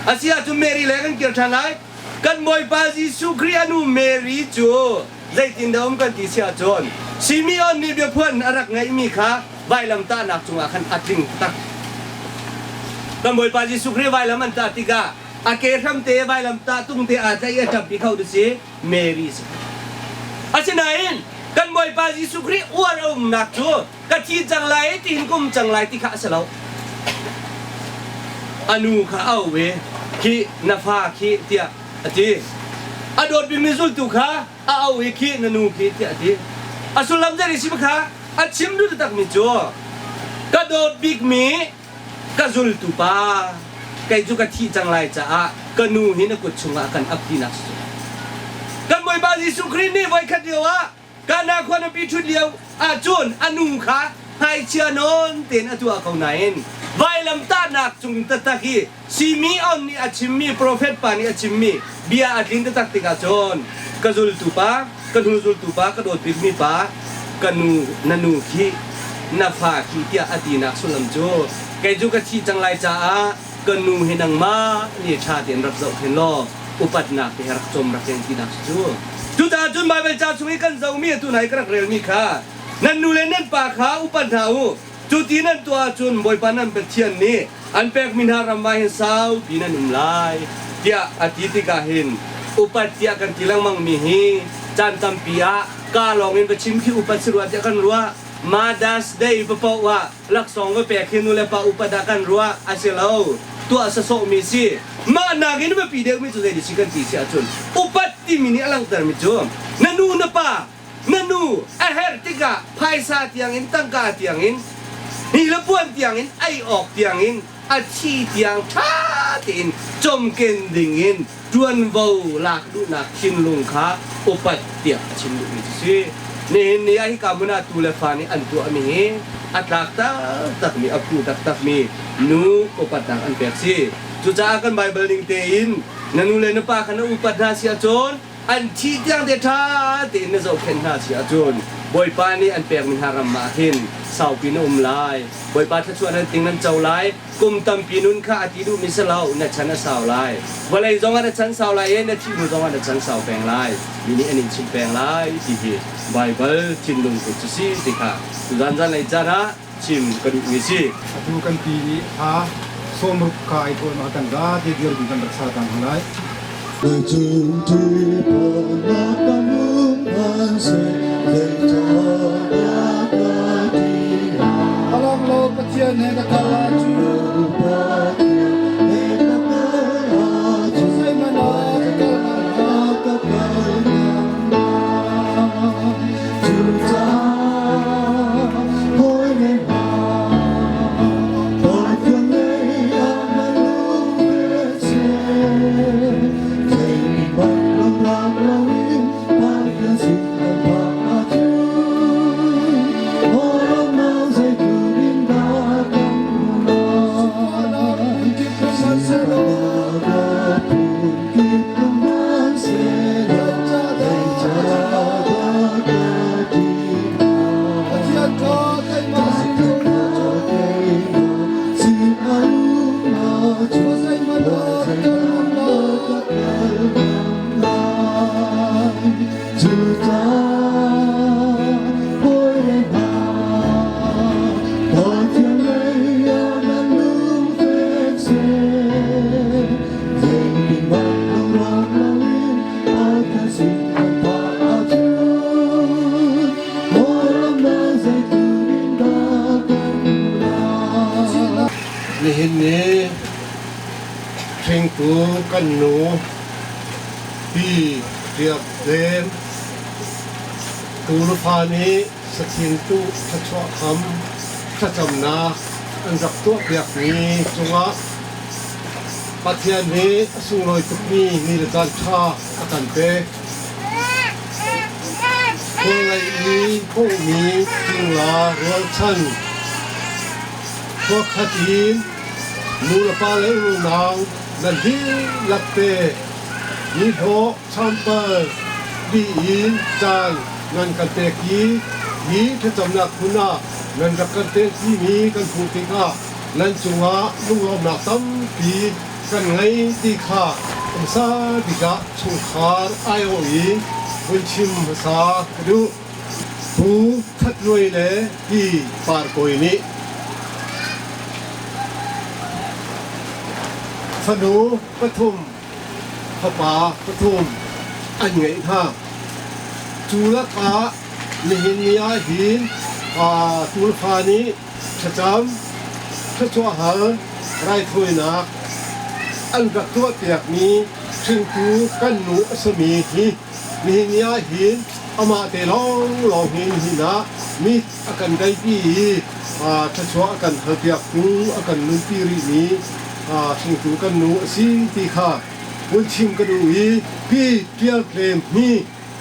Asi ahcun Mary le kan kir ṭhan lai. Kan Bawipa Jesuh Khrih a nu Mary cu zeitindah um kan ti si ahcun Simeon nih biaphuan a rak ngeihmi kha vailamtahnak cungah khan a tling taktak. Kan Bawipa Jesuh Khrih vailam an tah tikah a ke hramte vailamtah tungte aa tlaih i a ṭap i kho tu si Mary si. Asinain kan Bawipa Jesuh Khrih uar a umnak cu ka thi cang lai ti hin ka um cang lai ti kha a si lo. A nu kha a au i khi na fa khi tiah a ti. A dawt bikmi zultu kha a au i khi na nu khi tiah a ti. A sullam zei si kha a chim duh takmi cu ka dawt bikmi ka zultu pa kei cu ka thih cang lai caah ka nu hi na kut chungah kan ap tinak si. Kan Bawipa Jesuh Khrih nih voikhat lio ah Kana khua nupi ṭhut lio ahcun a nu kha hmaichia nawn tein a tuah ko nain vailamtahnak cung taktak i Simeon nih a chimmi profet pa nih a chimmi bia a tlin taktak tikah cun ka zultu pa ka hnu zultu pa ka dawt bikmi pa ka nu na nu khi na fa khi tiah a tinak sullam cu kei cu ka thih cang lai caah ka nu hi nangmah nih ṭha tein rak zohkhenh law upatnak te he rak cawm rak ken tinak si cu. Cucaah cun Baibal ca chung i kan zohmi atu hna i ka rak relmi kha nan nu le nan pa kha upat hna u. Cu ti nan tuah ahcun Bawipa nan Pathian nih an pekmi hna ram ah hin saupi nan um lai tiah a ti tikah hin upat tiah kan ti lengmangmi hi caan tampi ah kaa lawng in va chim khi upat si rua tiah kan ruah. Mother's Day paoh ah laksawng va pek hi nulepa upat ah kan ruah a si lo tuah sasawhmi si mah nakin biapi deuhmi cu zei si kan ti si ahcun upat timi nih a langhtermi cu na nu na pa na nu a herh tikah phaisa tiangin tangka tiangin ni le puan tiangin ei awk tiangin a thi tiang ṭha tein cawmken dingin ṭuanvo lak duhnak thinlung kha upat tiah a chim duhmi cu si. Nihin ni ah hika hmun ah tu le fa nih an tuahmi hi a tlak taktakmi, a phu taktakmi nu upatnak an pek si. Cucaah kan Baibal ning tein na nu le na pa kha na upat hna si ahcun an thih tiang te ṭha tein na zohkhenh hna si ahcun Bawipa nih an pekmi hna ram ah hin saupi na um lai. Bawipa thluachuah nan ting nan co lai. Kum tampi nun kha a ti duhmi si lo, na chan a sau lai. Vawlei zongah na chan sau lai i na thih hnu zongah na chan sau peng lai. Mi nih an in chimh peng lai ti hi Baibal thinlung put cu si ti kha tuzan zanlei caan ah chim ka duhmi si. Atu kan pi nih ha sawmruk ka ai thawn ah kan ra ti dirhmun kan rak sa ta hna lai. Alang lo Pathian he ka kal ahcun zeihmanh ah ka kal hnga. Nihin ni hringtu kan nu Pi Riak Tlem Tuulufa nih sachin tuh thluachuah kham thlacamnak an rak tuahpiakmi cungah Pathian nih a sunglawi tukmi ni le caan ṭha a kan pek. Khualei i hmuhmi cingla rualchan khuakhat in nulepa le unau nan dihlak te nihlawh champal dih in caan nan kan pek i hi thlacamnak hmun ah nan rak kan telpimi kan hmuh tikah nan cungah lunglawmhnak tampi kan ngei ti kha hmasa bik ah chungkhar aiawh in vun chim hmasa ka duh. Pu That Luai le Pi Par Kawi nih fanu pathum fapa pathum an ngeih hna. Cu lakah nihin ni ah hin tuulfa nih thlacam, thluachuah hal, raithawinak an rak tuahpiakmi hringtu kan nu a simi hi nihin ni ah hin amah te lawnglawng hi nihin ah mi a kan daipi i thluachuah a kan halpiaktu a kan nunpi rihmi hringtu kan nu a si ti kha vun chim ka duh i Pi Ṭial Tlem hi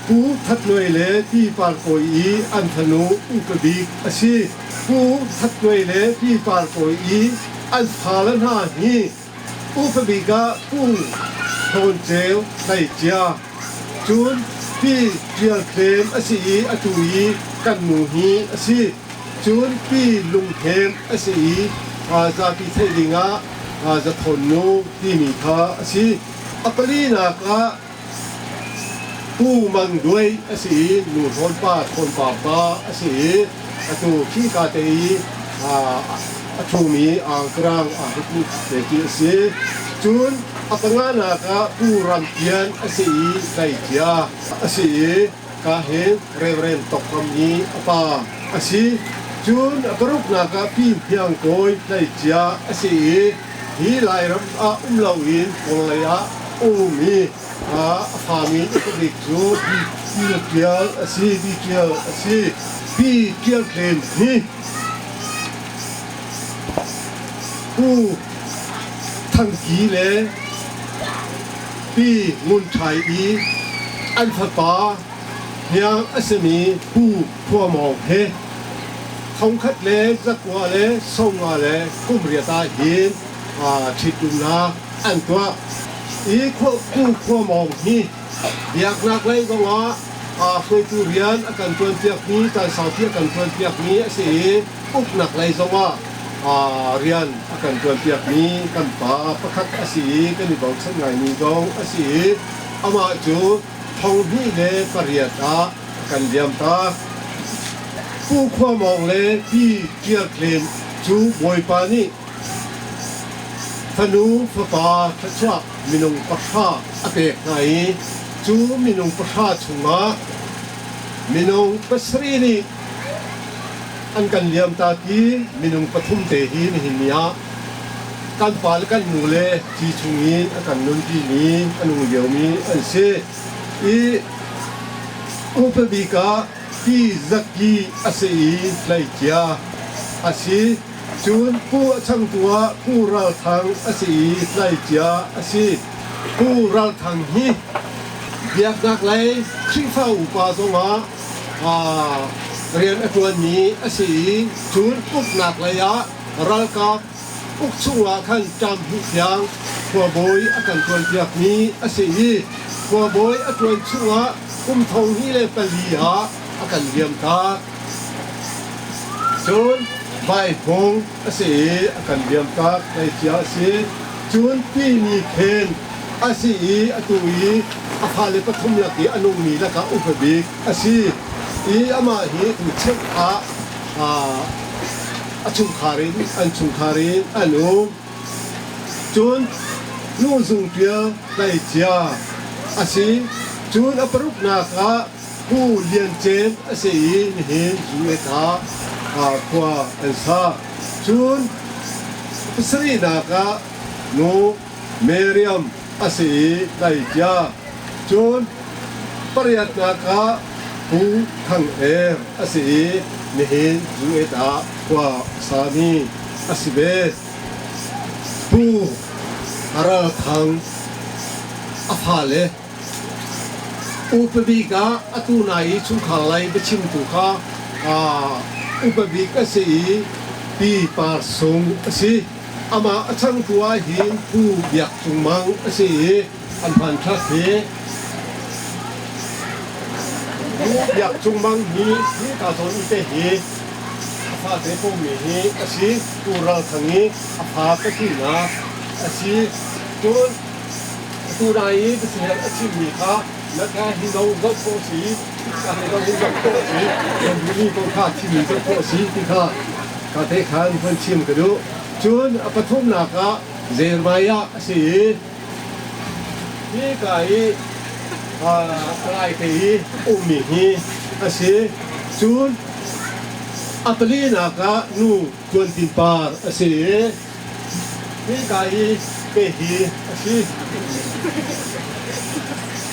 Pu That Luai le Pi Par Kawi i an fanu upa bik a si. Pu That Luai le Pi Par Kawi i an fale hna hi upa bik ah Pu Hlawn Ceu Hlei Cia, cun Pi Ṭial Tlem a si i atu i kan nu hi a si. Cun Pi Lung Hnem a si i zapi theih ding ah Zathawn nu timi kha a si. A palinak ah Pu Mang Duai a si i nu Hlawn Pa Thawn Pa pa a si i atu khika te i a ṭhumi angkarang aa hrukmi te khi a si. Cun a panganak ah Pu Ram Pian a si i Tleicia a si i ka hin Reverend Tawk Ram i a pa a si. Cun a paruknak ah Pi Hniang Kawi Tleicia a si i hi Lairam ah um loin Kawllei ah um i a fami upabik cu Pi Tial a si, Pi Tial a si. Pi Tial Tlem hi Pu Thang Ki le Pi Ngun Ṭhai i an fapa hniang a simi Pu Khua Mawng he thongkhat le zakua le songa le kum riat ah hin ṭhitumnak an tuah. Hi Pu Khua Mawng hi biaknak lei zongah Hruaitu rian a kan ṭuanpiakmi, caan saupi a kan ṭuanpiakmi a si i uknak lei zongah rian a kan ṭuanpiakmi kan pa pakhat a si i kan i bochan ngaimi zong a si i amah cu 2008 ah a kan liamtak. Pu Khua Mawng le Pi Ṭial Tlem cu Bawipa nih Fanu fapa thluachuah minung pahra a pek hna i cu minung pahra chungah minung pasarih nih an kan liamtak i minung pathum te hi nihin ni ah kan pa le kan nu le thi chungin a kan nunpimi a nung liomi an si. I upa bik ah ti zaki a si i tleicia a si. Cun Pu a changtu ah Pu Ral Thang a si i tlaicia a si. Pu Ral Thang hi biaknak lei Khrihfa upa zongah rian a ṭuanmi a si i cun uknak lei ah ralkap uk chungah khan ṭam hnih tiang khuabawi a kan ṭuanpiakmi a si i khuabawi a ṭuan chungah kum 2004 ah a kan liamtak. Cun Vaihmung a si i a kan liamtak tleicia a si. Cun Timi Khen a si i atu i a fale pathum lak i a nungmi lakah upa bik a si i amah hi tu cheuh ah a chungkhar in an chungkhar in an um. Cun nu zungṭial tleicia a si. Cun a paruknak ah Pu Lian Cen a si i nihin US ah khua an sa. Cun pasarihnak ah nu Miriam a si i tleicia. Cun pariatnak ah Pu Thang Er a si i nihin US ah khua a sami a si ve. Pu Ral Thang a fale Upa bik ah atu nai i chungkhar lei biachimtu kha upa bik a si i Pi Par Sung a si. Amah a changtu ah hin Pu Biak Cung Mang a si i an hmanthlak hi Pu Biak Cung Mang hi hika zawn i te hi a fate pomi hi a si. Pu Ral Thang i a fa pahnihnak a si. Cun Atu nai i Pathian a chimmi kha na ka hi no zoh khawh a si, ka hi no zoh khawh a si, kan duhmi paoh kha thimi zoh khawh a si ti kha ka te khan hun chim ka duh. Cun a pathumnak ah Jeremiah a si i hika i a laite i ummi hi a si. Cun a palinak ah nu Tuantin Par a si i hika i pe hi a si.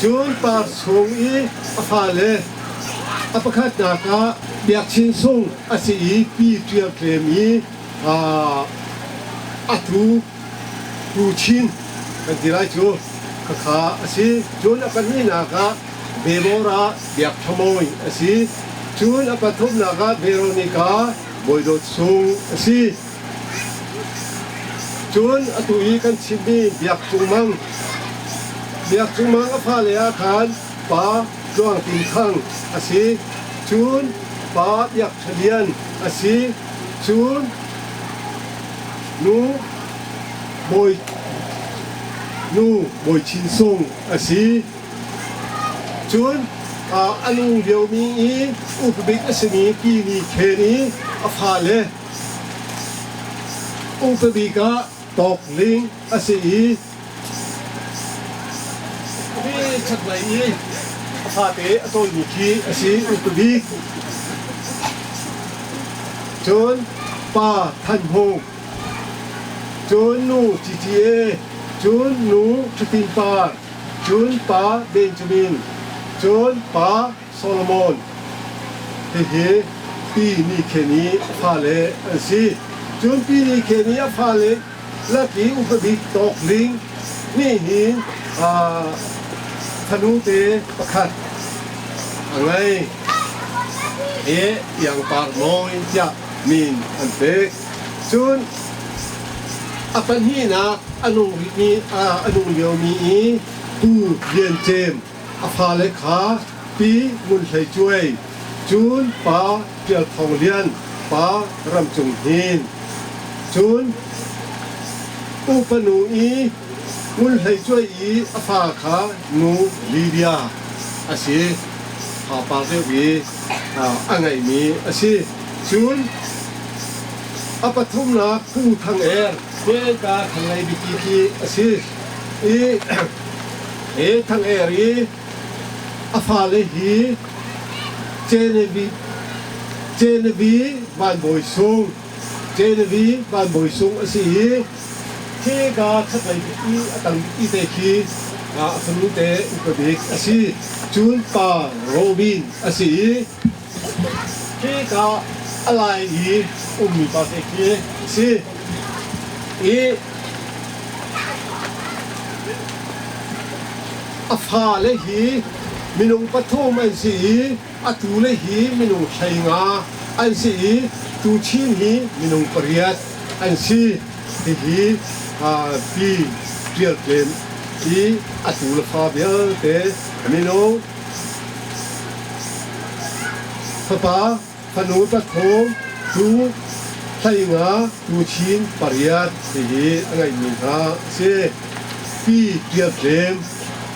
Cun par chung i a fale a pakhatnak ah Biakchin Sung a si i Pi Ṭial Tlem i a tu Pu Chin kan ti lai cu khakha a si. Cun a pahnihnak ah Deborah Biak Ṭha Mawi a si. Cun a pathumnak ah Veronica Bawi Dawt Sung a si. Cun atu i kan chimmi Biak Cung Mang, Biak Cung Mang a fale ah khan Pa Tluang Tin Thang a si. Cun Pa Biak Ṭha Lian a si. Cun Nu Bawi Nu Bawi Chin Sung a si. Cun a nung liomi i upabik a simi Pi Ni Khen i a fale Upabik ah Tawk Ling a si i hi chaklei i a fate a cawimi khi a si upabik. Cun Pa Than Hmung, cun nu CCA, cun nu Ṭhatin Par, cun pa Benjamin, cun pa Solomon. Hihi Pi Ni Khen i a fale an si. Cun Pi Ni Khen i a fale lak i upa bik Tawk Ling nih hin fanute pakhat a ngei i Iang Par Nawi tiah min an pek. Cun a pahnihnak a nung rihmi a nung liomi i Pu Lian Cem a fale kha. Pi Ngun Hlei Cuai, cun Pa Ṭial Thawng Lian, Pa Ram Cung Hnin. Cun upa nu i Ngun Hlei Cuai i a fa kha nu Lydia a si. Fa deuh i a ngeihmi a si. Cun a pathumnak Pu Thang Er hmeka Thanglei biaki khi a si i hi Thang Er i a fale hi Genevieve Van Bawi Sung Genevieve Van Bawi Sung a si i khika khatlei bik i a tang bik i te khi a fanu te upa bik a si. Cun pa Robin a si i khika a lai i ummi pa te khi a si. I a fale hi minung pathum an si i atu le hi minung 15 an si i tuchin hi minung pariat an si. Hihi pi Ṭial Tlem i atu le fa vialte minung fapa fanu pathum tu 15 tuchin pariat hihi a ngeihmi hna a si. Pi Ṭial Tlem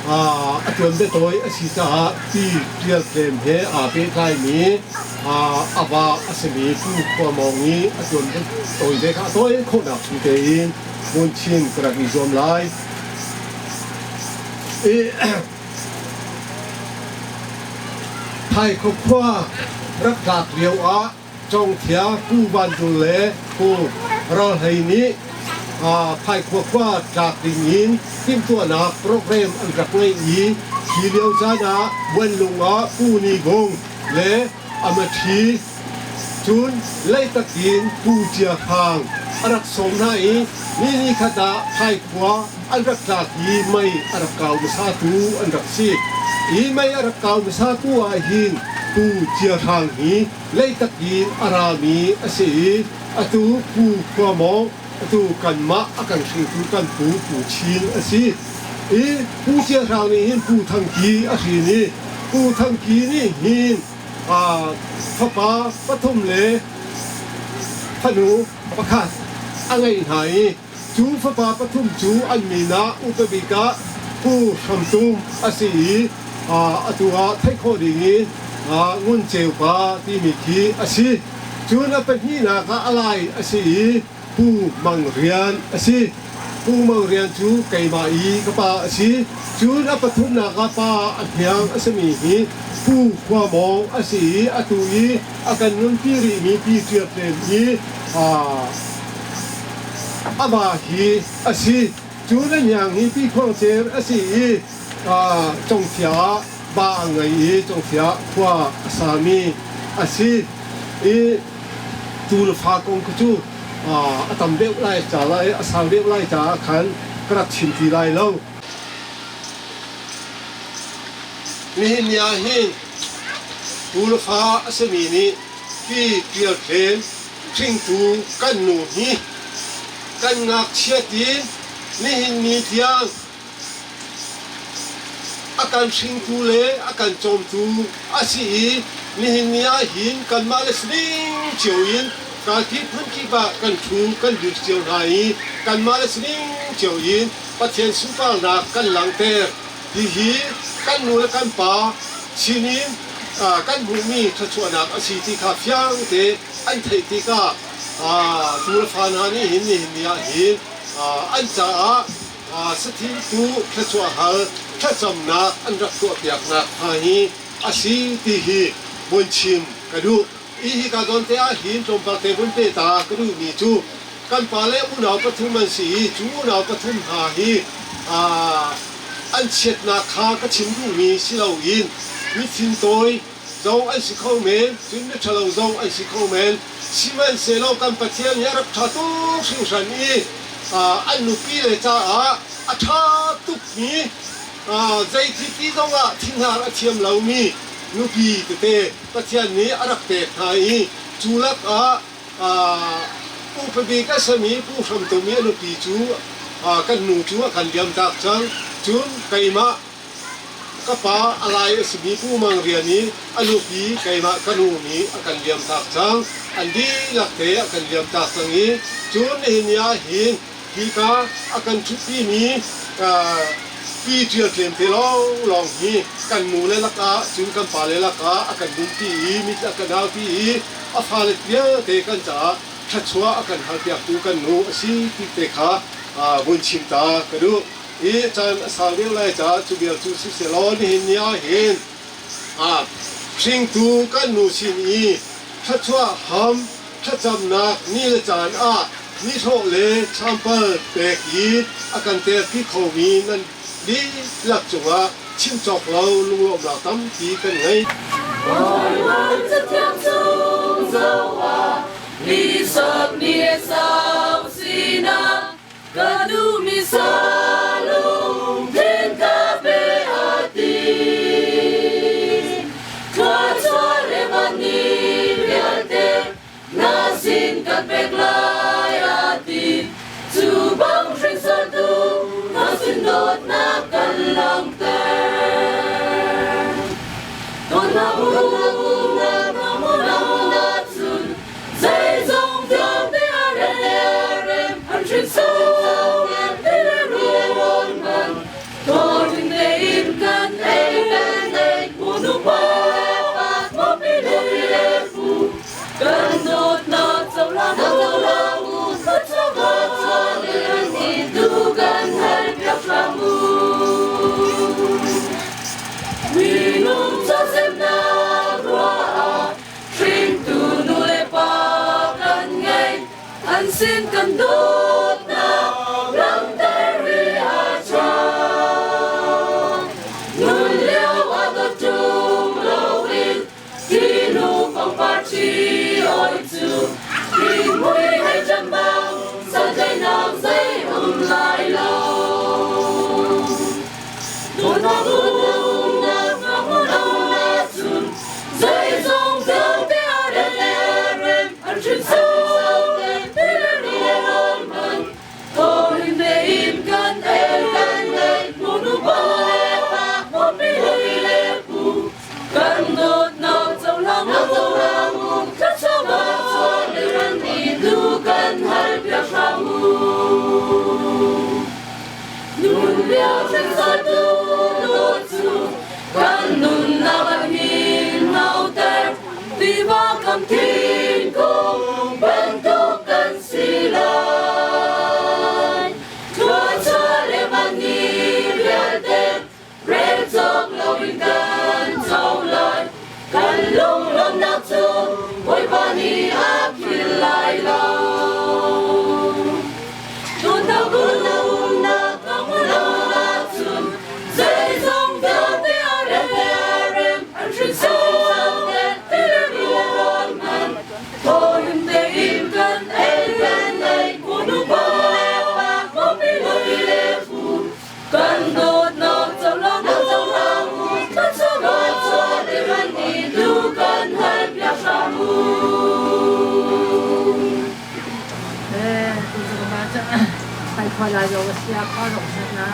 a tuanbiatawi a si caah Pi Ṭial Tlem he aa pehtlaimi a va a simi Pu Khua Mawng i a tuanbiatawi ve kha a tawi khawhnak chung tein hmun chin ka rak i zuam lai. Thaikhup khua rak tlak lio ah Congthia Pu Van Dul le Pu Ral Hlei nih Phaikhua khua tlak ding in timhtuahnak program an rak ngeih i hi lio caan ah Buanlung ah Pu Ni Vung le Amaṭhi cun Leitak in Pu Cia Khang a rak sawm hna i ni ni khat ah Phaikhua an rak tlak i mei a rak kau hmasatu an rak si. Hi mei a rak kau hmasatu ah hin Pu Cia Hrang hi Leitak in a rami a si i atu Pu Khua Mawng, atu kanmah a kan hringtu kan pu Pu Chin a si. I Pu Cia Hrang nih hin Pu Thang Ki a hrin i Pu Thang Ki nih hin fapa pathum le fanu pakhat a ngeih hna i Cu fapa pathum cu an min ah upa bik ah Pu Hram Tum a si i atu ah theih khawh ding in Ngun Ceu Pa timi khi a si. Cun a pahnihnak ah a lai a si i Pu Mang Rian a si. Pu Mang Rian cu keimah i ka pa a si. Cun a pathumnak ah pa a hniang a simi hi Pu Khua Mawng a si i atu i a kan nunpi rihmi Pi Ṭial Tlem i a va hi a si. Cu na hniang hi Pi Khuang Cer a si i Congthia ah ba a ngei i Congthia khua a sami a si. I tu le fa kong khi cu a tam deuh lai ca lai a sau deuh lai caah khan ka rak chim ti lai lo. Nihin ni ah hin tu le fa a simi nih Pi Ṭial Tlem hringtu kan nu hi kan ngakchiat in nihin ni tiang a kan hringtu le a kan cawmtu a si i nihin ni ah hin kanmah le sining cio in kalkip hmunkip ah kan ṭhu kan dir cio hna i kanmah le sining cio in Pathian sunparnak kan langhter. Hihi kan nu le kan pa sinin kan hmuhmi thluachuahnak a si ti kha fiang te an theih tikah tu le fa hna nih hin nihin ni ah hin an caah sathil tu thluachuah hal thlacamnak an rak tuahpiaknak hna hi a si ti hi vun chim ka duh. Hi hika zawn te ah hin tlawmpal te vun pe ta ka duhmi cu kan pa le unau pathum an si i cu unau pathum hna hi an chiatnak kha ka chim duhmi si loin mi thintawi zong an si kho men, cun miṭhalo zong an si kho men. Sihmanhsehlaw kan Pathian hi a rak ṭha tuk hringhran i an nupile caah a ṭha tukmi zeithil ti zongah thinhar a thiam lomi nupi tete Pathian nih a rak pek hna i cu lakah upa bik a simi Pu Hram Tum i a nupi cu kan nu cu a kan liamtak cang. Cun keimah Ka pa a lai a simi Pu Mang Rian i a nupi keimah ka nu nih a kan liamtak cang. An dihlak te a kan liamtak cang i cun nihin ni ah hin hika a kan ṭhutpimi pi Ṭial Tlem te lawnglawng hi kan nu le lakah cun kan pale lakah a kan nunpi i mit a kan aupi i a fale vialte kan caah thluachuah a kan halpiaktu kan nu a si ti te kha vun chim ta ka duh. I caan a sau deuh lai caah cu vial cu sisehlaw nihin ni ah hin hringtu kan nu sin i thluachuah ham thlacamnak ni le caan ah nihlawh le thlampal pek i a kan terpi khomi nan dihlak cungah chim cawk lo lunglawmhnak tampi kan ngei. Bawipa cathiang chung zoh ni sak ni sau sinak ka duhmi sa lungthin ka pe a ti. Thluachuah le van ni vialte na sin kan pek lai a ti. Cu bang hringsortu na sin dawtnak kan langhter. Dawtnak umnak na cun zeizong vialte a rem an hringso ti le rawl man Tawrin tein kan ei kan ei unu pa mo pi le pu kan dawtnak cohlang u tu kan hal piak hram u. Minung casemnak ruah ah hringtu nu le pa kan ngei an sin kan dawtnak langhter rih a ṭha. Nun lio a dawt ṭung loin Tinu pangpar ṭhi oi cu Rimui hei ṭam bang santlaihnak zei um lai lo. Dawtnak umnak umnak cun zeizong vialte a rem an hrinso ti le rawl man Thawrin tein kan ei kan ei munu pa pi le pu kan dawtnak cohlang u thluachuah le ran i du kan hal piak hram u. Nun lio hrinsatu dawt cu kan nunnak a hin nauter tiva kam thingkung bantuk kan si lai. Thluachuah le van ni vialte rel cawk loin kan co lai. Kan lunglawmhnak cu Bawipa nih a philh lai lo. Tunak umnak cun zeizong vialte a rem an hrinso ti le rawl man thawhim tein kan ei kan ei unu pa pi le pu kan dawtnak cohlang u thluachuah le ran i du kan hal piak hram u. Ai khua lai lo sia khua rong sat na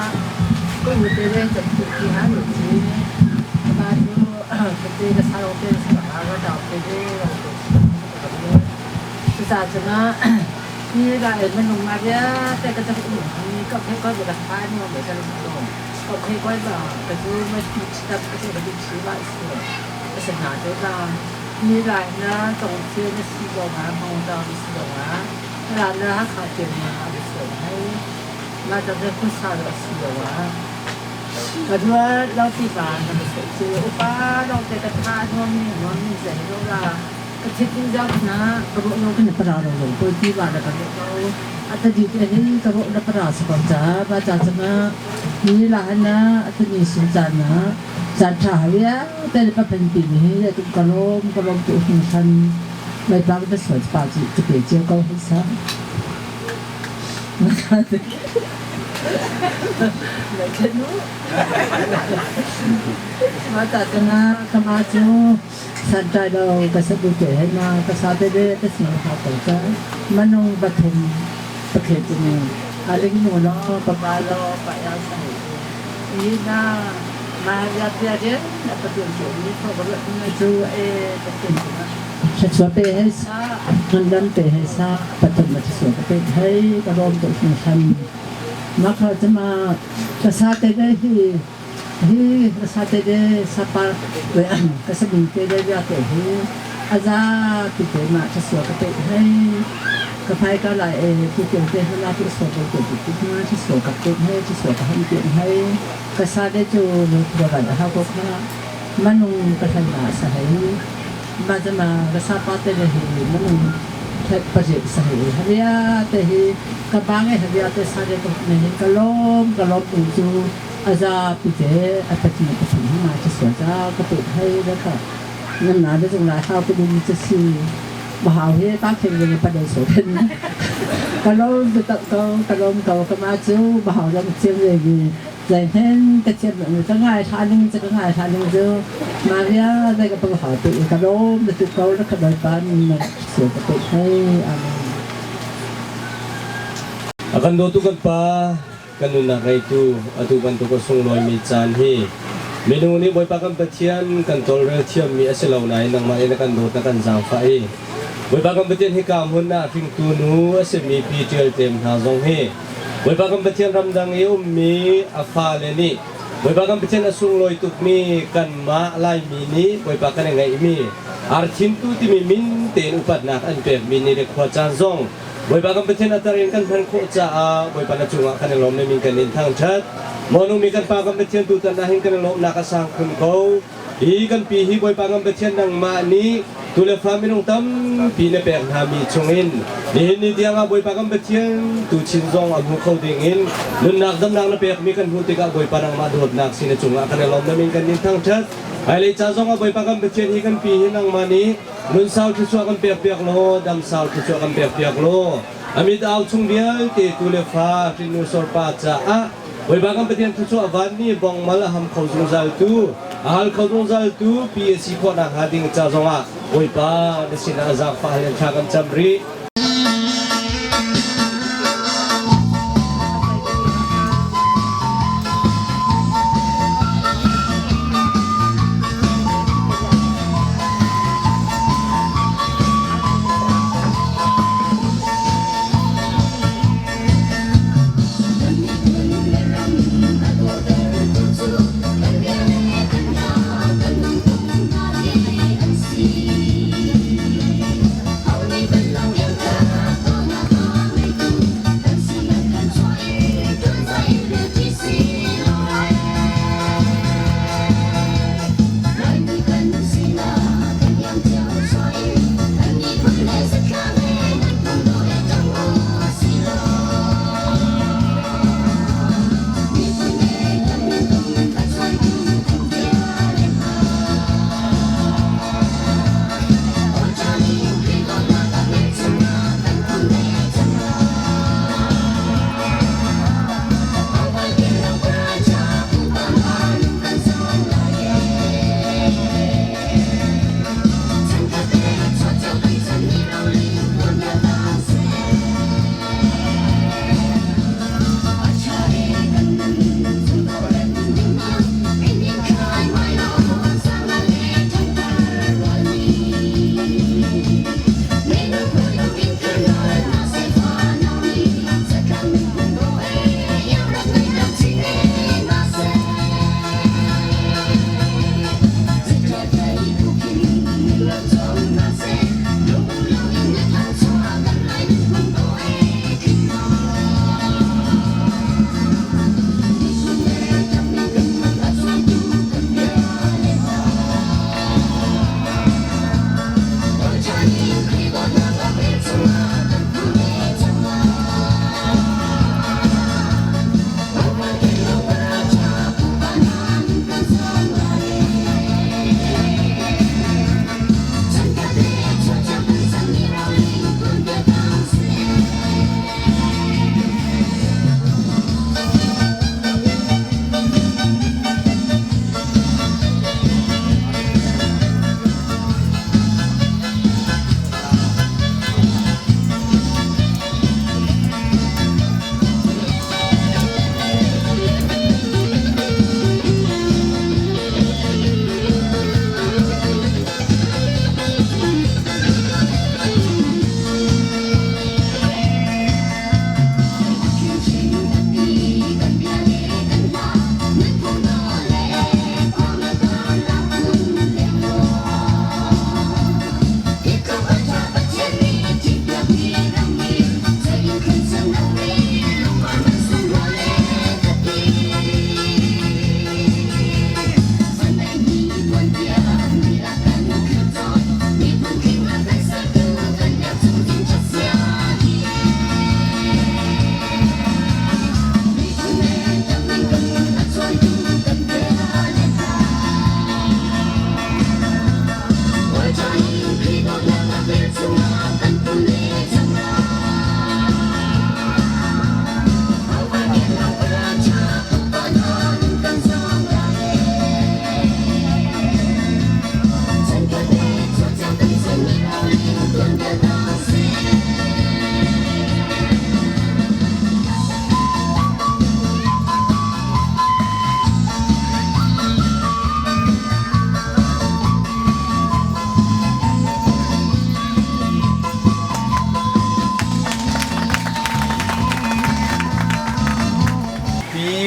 ko mu te le chat tu ki han lu chi ba chu te ka sa rong te sa ba ga da te de rong te sa sa cha na ni ga e man nung ma ya te ka cha ku ni ka phe ko ba ka ni ma ka lo ko phe ko ba ka chu ma ti chi ta ka chu ka ti chi ba si sa na cho ta ni lai na tong che na si bo ma hong da si bo ma ra na ha kha te ma a so hai ma ta de khu sa lo si lo wa ka dua lo ti ba na ma so chu upa lo te ka tha thom ni ngom ni zai lo la ka thit ding jak na ka ro no kan para ro lo ko ti ba na ka ro lo ata di te ni ka ro na para sa kon cha ba cha cha ma ni la na ata ni sin cha na cha tha ya te pa pen pi ni ya tu ka lom ka lom tu hin san mai pa ka so pa chi tu pe che ko hi sa ma ta ta na ka ma chu san tai lo ka sa bu te na ka sa te de ka si ha ko cha manung pathum pakhet ni aling nu lo pa pa lo pa ya sa i na Ma ya pia je na patun chu ni tho ba na chu e patun chu sa chua pe hai sa ngan pe hai sa patun ma chu pe hai ka rom to sung san ma kha chama ka sa te de hi hi ka sa te de sa pa we an ka sa bin te de ya te hi aza ti te ma cha sua ka pe hai ka phai ka lai e ti te te na ti so ko te ti ma cha sua ka pe hai cha sua ka ham te hai ka sa de chu lu thua ga ha ko kha manung ka than na sa hai ma cha ma ka sa pa te le hi manung that pa je sa hai habia te hi ka ba nge habia te sa de ko ne ka lom ka lom tu chu aza pi te a pa chi pa chi ma cha sua cha ka pe hai da ka nan na de chung lai ha ko du cha si ma hao he ta khen ge pa de so khen ka lom tu ta ko ka lom ko ka ma chu ma hao lam chiam le gi 在天个接个爱他领这个爱他领就มาเรียได้ก็ต้องหาตัวกระโดมตัวเขาแล้วก็ได้ปันเสียก็ไปให้อาเมน Akan do tu kan pa kanuna kay tu atu bantu ko sung loi mi chan hi minung ni boy pa kan pathian kan tol rel thiam mi asilo nai nang ma ina kan dot na kan jang fa i boy pa kan pathian hi kam hun na fing tu nu ase mi pi tial tem na zong hi boy pa kan pathian ramdang i um mi afa le ni boy pa kan pathian asung loi tuk mi kan ma lai mi ni boy pa kan ngai mi ar thin tu ti mi min ten upat nak an pek mi ni le khwa chan zong บอยบากันประเทศอัตรินกันพันโคจ้าบอยปานาจุงกันลมในมิงกันนินทางชัดมอนุมีกันปากันประเทศตูตันนาหินกันลมนักสังคุณเขาอีกันปีฮีบอยปากันประเทศนังมานี้ตุเลฟามินงตั้มปีในแปลงหามีชงอินนี่นี่เดียงบอยปากันประเทศตูชินซองอับหูเขาดิ่งอินนุนนักดำนักนเปียกมีกันหูติกะบอยปานังมาโดดนักสินจุงกันลมในมิงกันนินทางชัดไอเลยจ้าซองบอยปากันประเทศฮีกันปีฮีนังมานี้นุนสาวที่ชัวกันเปียกเปียกโลดำสาวที่ชัวกันเปียกเปียกโล amit au chung bial te tu le fa rinu sor pa cha a oi ba kan pathian thu chu avan ni bong mal ham khau zung zal tu ahal khau zung zal tu psc kho na ha ding cha zonga oi pa de sin azak fa halen tha kan cham ri Hãy subscribe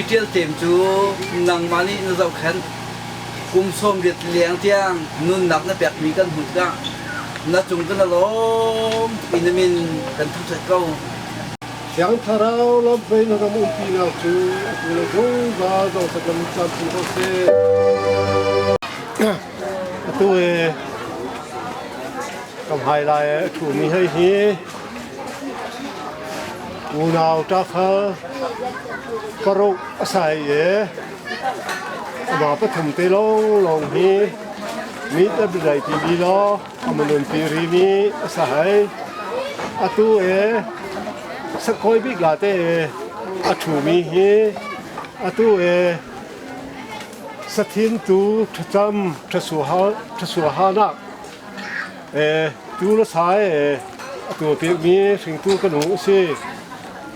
Pi Ṭial Tlem cu nangmah nih na zohkhenh. Kum 80 leng tiang nunnak na pekmi kan hmuh tikah na cung kan i lawm tuk i na min kan thangṭhat ko. Thiang Thlarau lamhruai na ram umpinak cu atu le zungzal zong lam cam ko seh. Atu i ka hmai lai a ṭhumi hei hi unau ṭafal paruk a sai i amah pathum te lawnglawng hi mit a biazai ti li law a manunpi rimi a sa hai. Atu i sakhawi bik la te a ṭhumi hi atu i Sathin tu thlacam thlasuahanak tu le sai a tuah piakmi hringtu ka nu a si.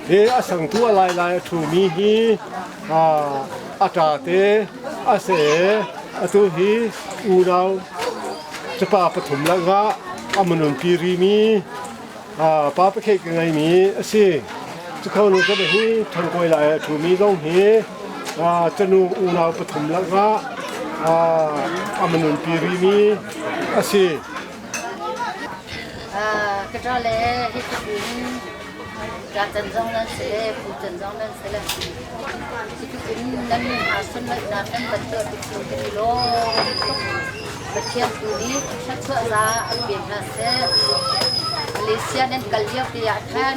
Hi a sangtu a lailai a ṭhumi hi a ṭa te a si. Atu hi unau capa pathum lakah a manunpi rimi pa pakhat ka ngeimi a si. Cukho nu ka hi ṭhangkawi lai a ṭhumi zong hi canu unau pathum lakah a manunpi rimi a si. Ka ṭa le hi tluk in ṭa can zong nan si le pu can zong nan si le hi tluk in nan nu hna sunlaihnak nan kan tuah tik cu kan i lawm tuk. Pathian tu nih thluachuah za an pe hna seh. Malaysia nan kal lio te ah khan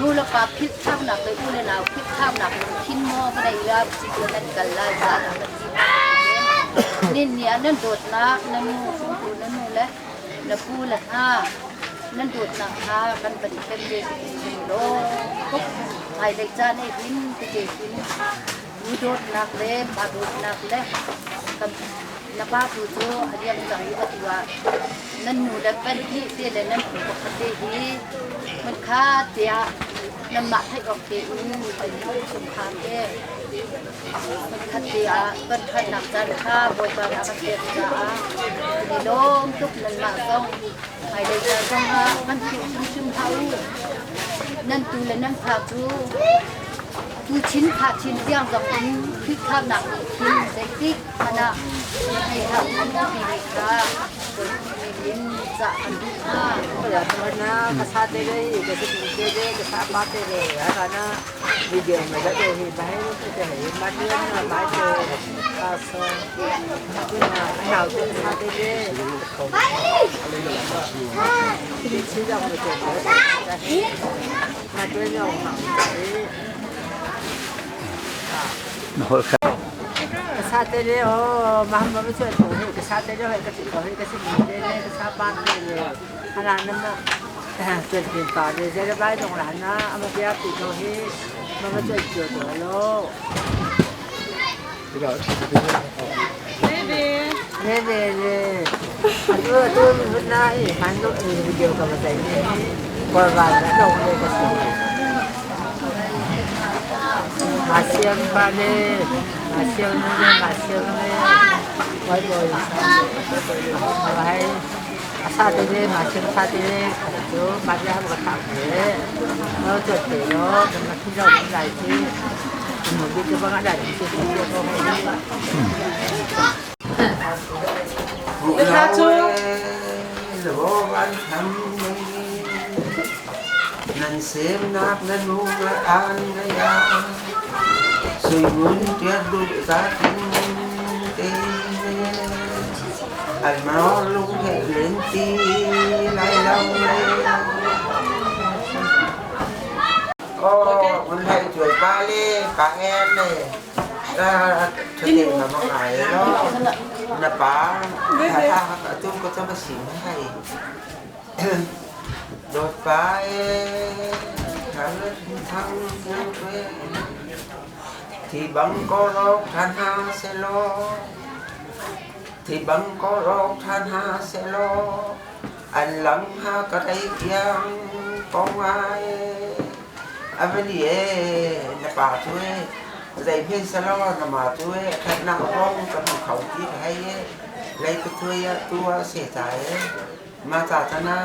nu le pa philh thamnak le u le nau philh thamnak lungthin maw ka nei la si cu nan kal lai zan ah kan ti nin ni ah nan dawtnak na nu hringtu na nu le na pu le hna nan dawtnak kha kan van khen ve law hmailei caan eh hin tete hin Nu dawtnak le pa dawtnak le na pa tu cu a liam cang i atu ah nan nu le pahnih te le nan pu pakhat te hi hmunkhat te ah nanmah theih awk tein chungkhar te hmunkhat te ah kan ṭhatnak caan kha Bawipa nih a kan pek caah i lawm tuk. Nanmah zong hmailei ca zongah kan philh hrimhrim hlah u. Nan tu le nan fa cu Tu chin kha chin tiang zong in Khrihfanak nih khin zeitik hmanh ah thei hlah u timi kha in cah an duh hna. Ka sa te le ka sa te le ka sa pa te le ana video ma da te hi bai te te hi ma te na bai te ka so na te sa te le Ka te le o ma ma ma chuan ko he ka sa te le ka si ko he ka si te le ka sa pa te le ana na ma chuan tin pa le je le bai dong la na ama pia pi ko he ma ma chuan chio to lo. Ne ve le atu atu na i man no video ka ma sai ne korwan na dong le ka si ma siam pa le ma siam le ma siam le wai boy sa hai asa te le ma siam sa te le cu ma le ham ka thak le no chuat te lo kan ma thi lo lai chi. Nan semnak nan hung an ngaya Suimun tiat duh zatin te An maro lung he len ti lai lo le. Ô, mình hay chuột ba lê, ba em này. Thuyền mà mà ngài đó. Na pa, tha tha ka tu ko cho ba sim hay. Đột pa thằng thằng thì bằng có rok than ha se lo thì bằng có rok than ha se lo an lam ha ka dai kiang kong ai avali e na pa chu e dai phen salo na ma chu e khat na rong ka mu khau ti hai e lai ka chu ya tua se ta e ma ta ta na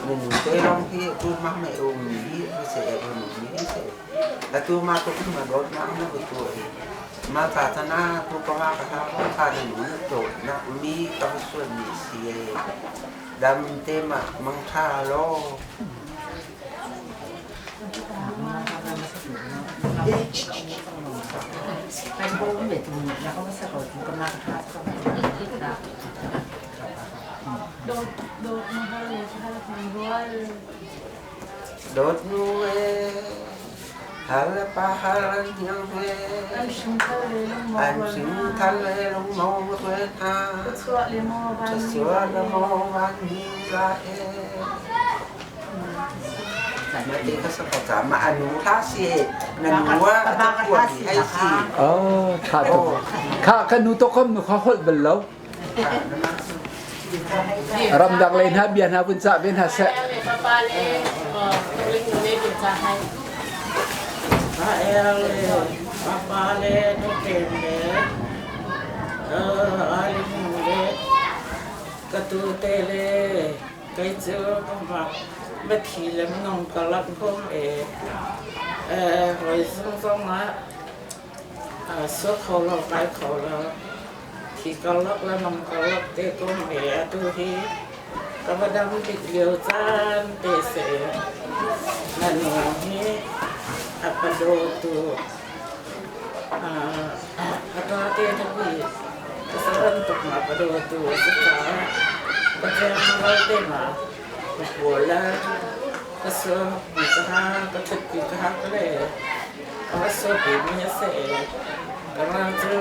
nu te rong hi tu ma me um hi se e um hi. hi si. Atu ma tu ma dawt na na bu tu i ma ta ta na tu ka ma ka ha ko ta na nu na to na mi ka suan mi si e dam te ma mang tha lo. Dawt nu e hal le pa hal an hiang he an sing thal le lungmo tuai hna Thluachuah le maw van mi la e. Oh, tha tuk. Kha kan nu to kom nu kha holh bal lo. Ramdang lei hna bia hna vun cah ve hna seh. Papa le nu kem le ka tu te le Kei cu mithi le minung karlak hum i hawi zung zongah suak kho lo kai kho lo. Thi karlak le nung karlak te kum i atu hi ka va dam bik lio caan te si. Na nu hi a pa dawtu a ṭa te tapi ka sabantuk ma pa dawtu a si caah Pathian vialte ma ka pawl le ka suakpi ka ha ka ṭhutpi ka hak le ka va suakpi mi a si i ka ra cu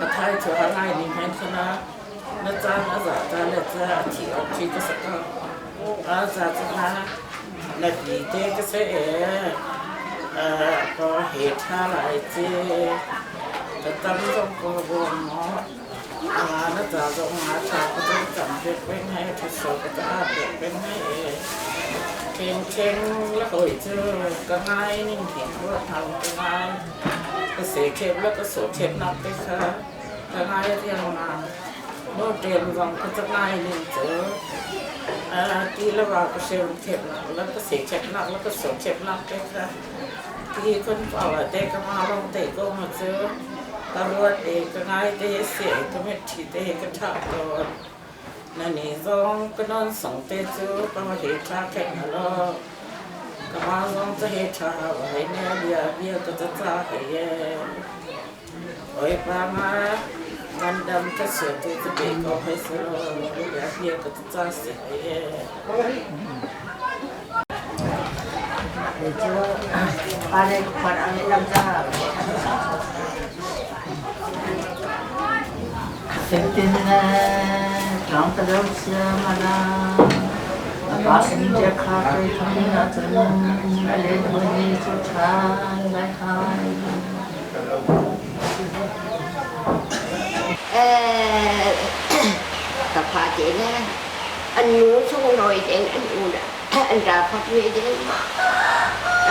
a thai cu a ngai ni hmanh khan ah na caan a za ta le ca a thi awk khi ka si ko. A za cu na na bi te ka si i ka he ṭha lai ci ka tam zong ka bawm maw. Na ca zong ah ṭha ka cam cam pek peng he ṭhatso ka ca pek peng he kheng kheng la hoi cu ka ngai ning hin ruat hau ka ngai ka se khep la ka so khep nak te kha ka ngai riang mang no ṭem zong ka ca ngai ning cu ti la wa ka sem khep nak la ka se khep nak la ka so khep nak te kha ti kun pa te ka ma long te ko ma cu Ka ruat i ka ngai te si ka mitthli te ka ṭhah tawn. Na ni zong ka non song te cu ka va he ṭha khen hna law ka ma zong ca he ṭha va hei ne bia bia ka ca ca hei ye. Oi pa ma ngandam ka sia tu ca pe ko hei si law bia bia ka ca ca si hei ye. Ka fa te le an nu sunglawi deng an u an ra phot ve deng.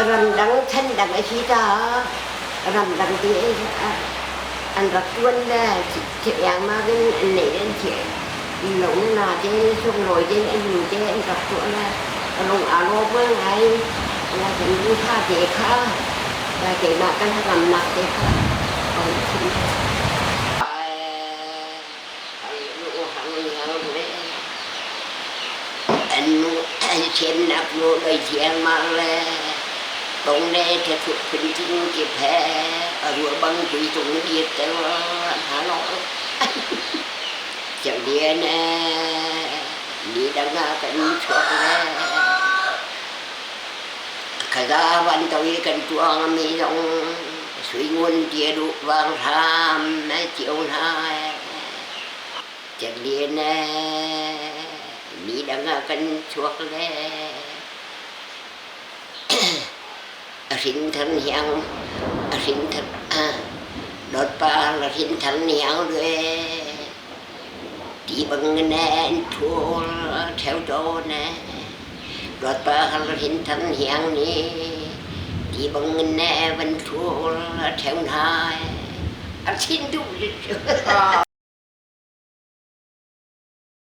Ramdang chan dang a si caah ramdang te an rak tuan le iangmang in an neih an thieh. Lo na te sunglawi te an nu te an rak tuah le rung aa lawm ngai. La kan nu tha te kha keimah kan ramnak te kha ka hun chim. Thiamnak nawl oi thiangmang le tong le thathut phuntling kip he a ruah bang pui tung dir ter hna lo. Cangdian ni dang ah kan chuak le khaza van to i kan tuang mi zong sui ngun tia duh vang hram cio hna. Cangdian mi dang ah kan chuak le a hrin than hiang a hrin than dawtpa la hrin than hiang le ti bang ne an thul theo to ne dawtpa la hrin than hiang ni ti bang ne van thul theo nai a thin duh.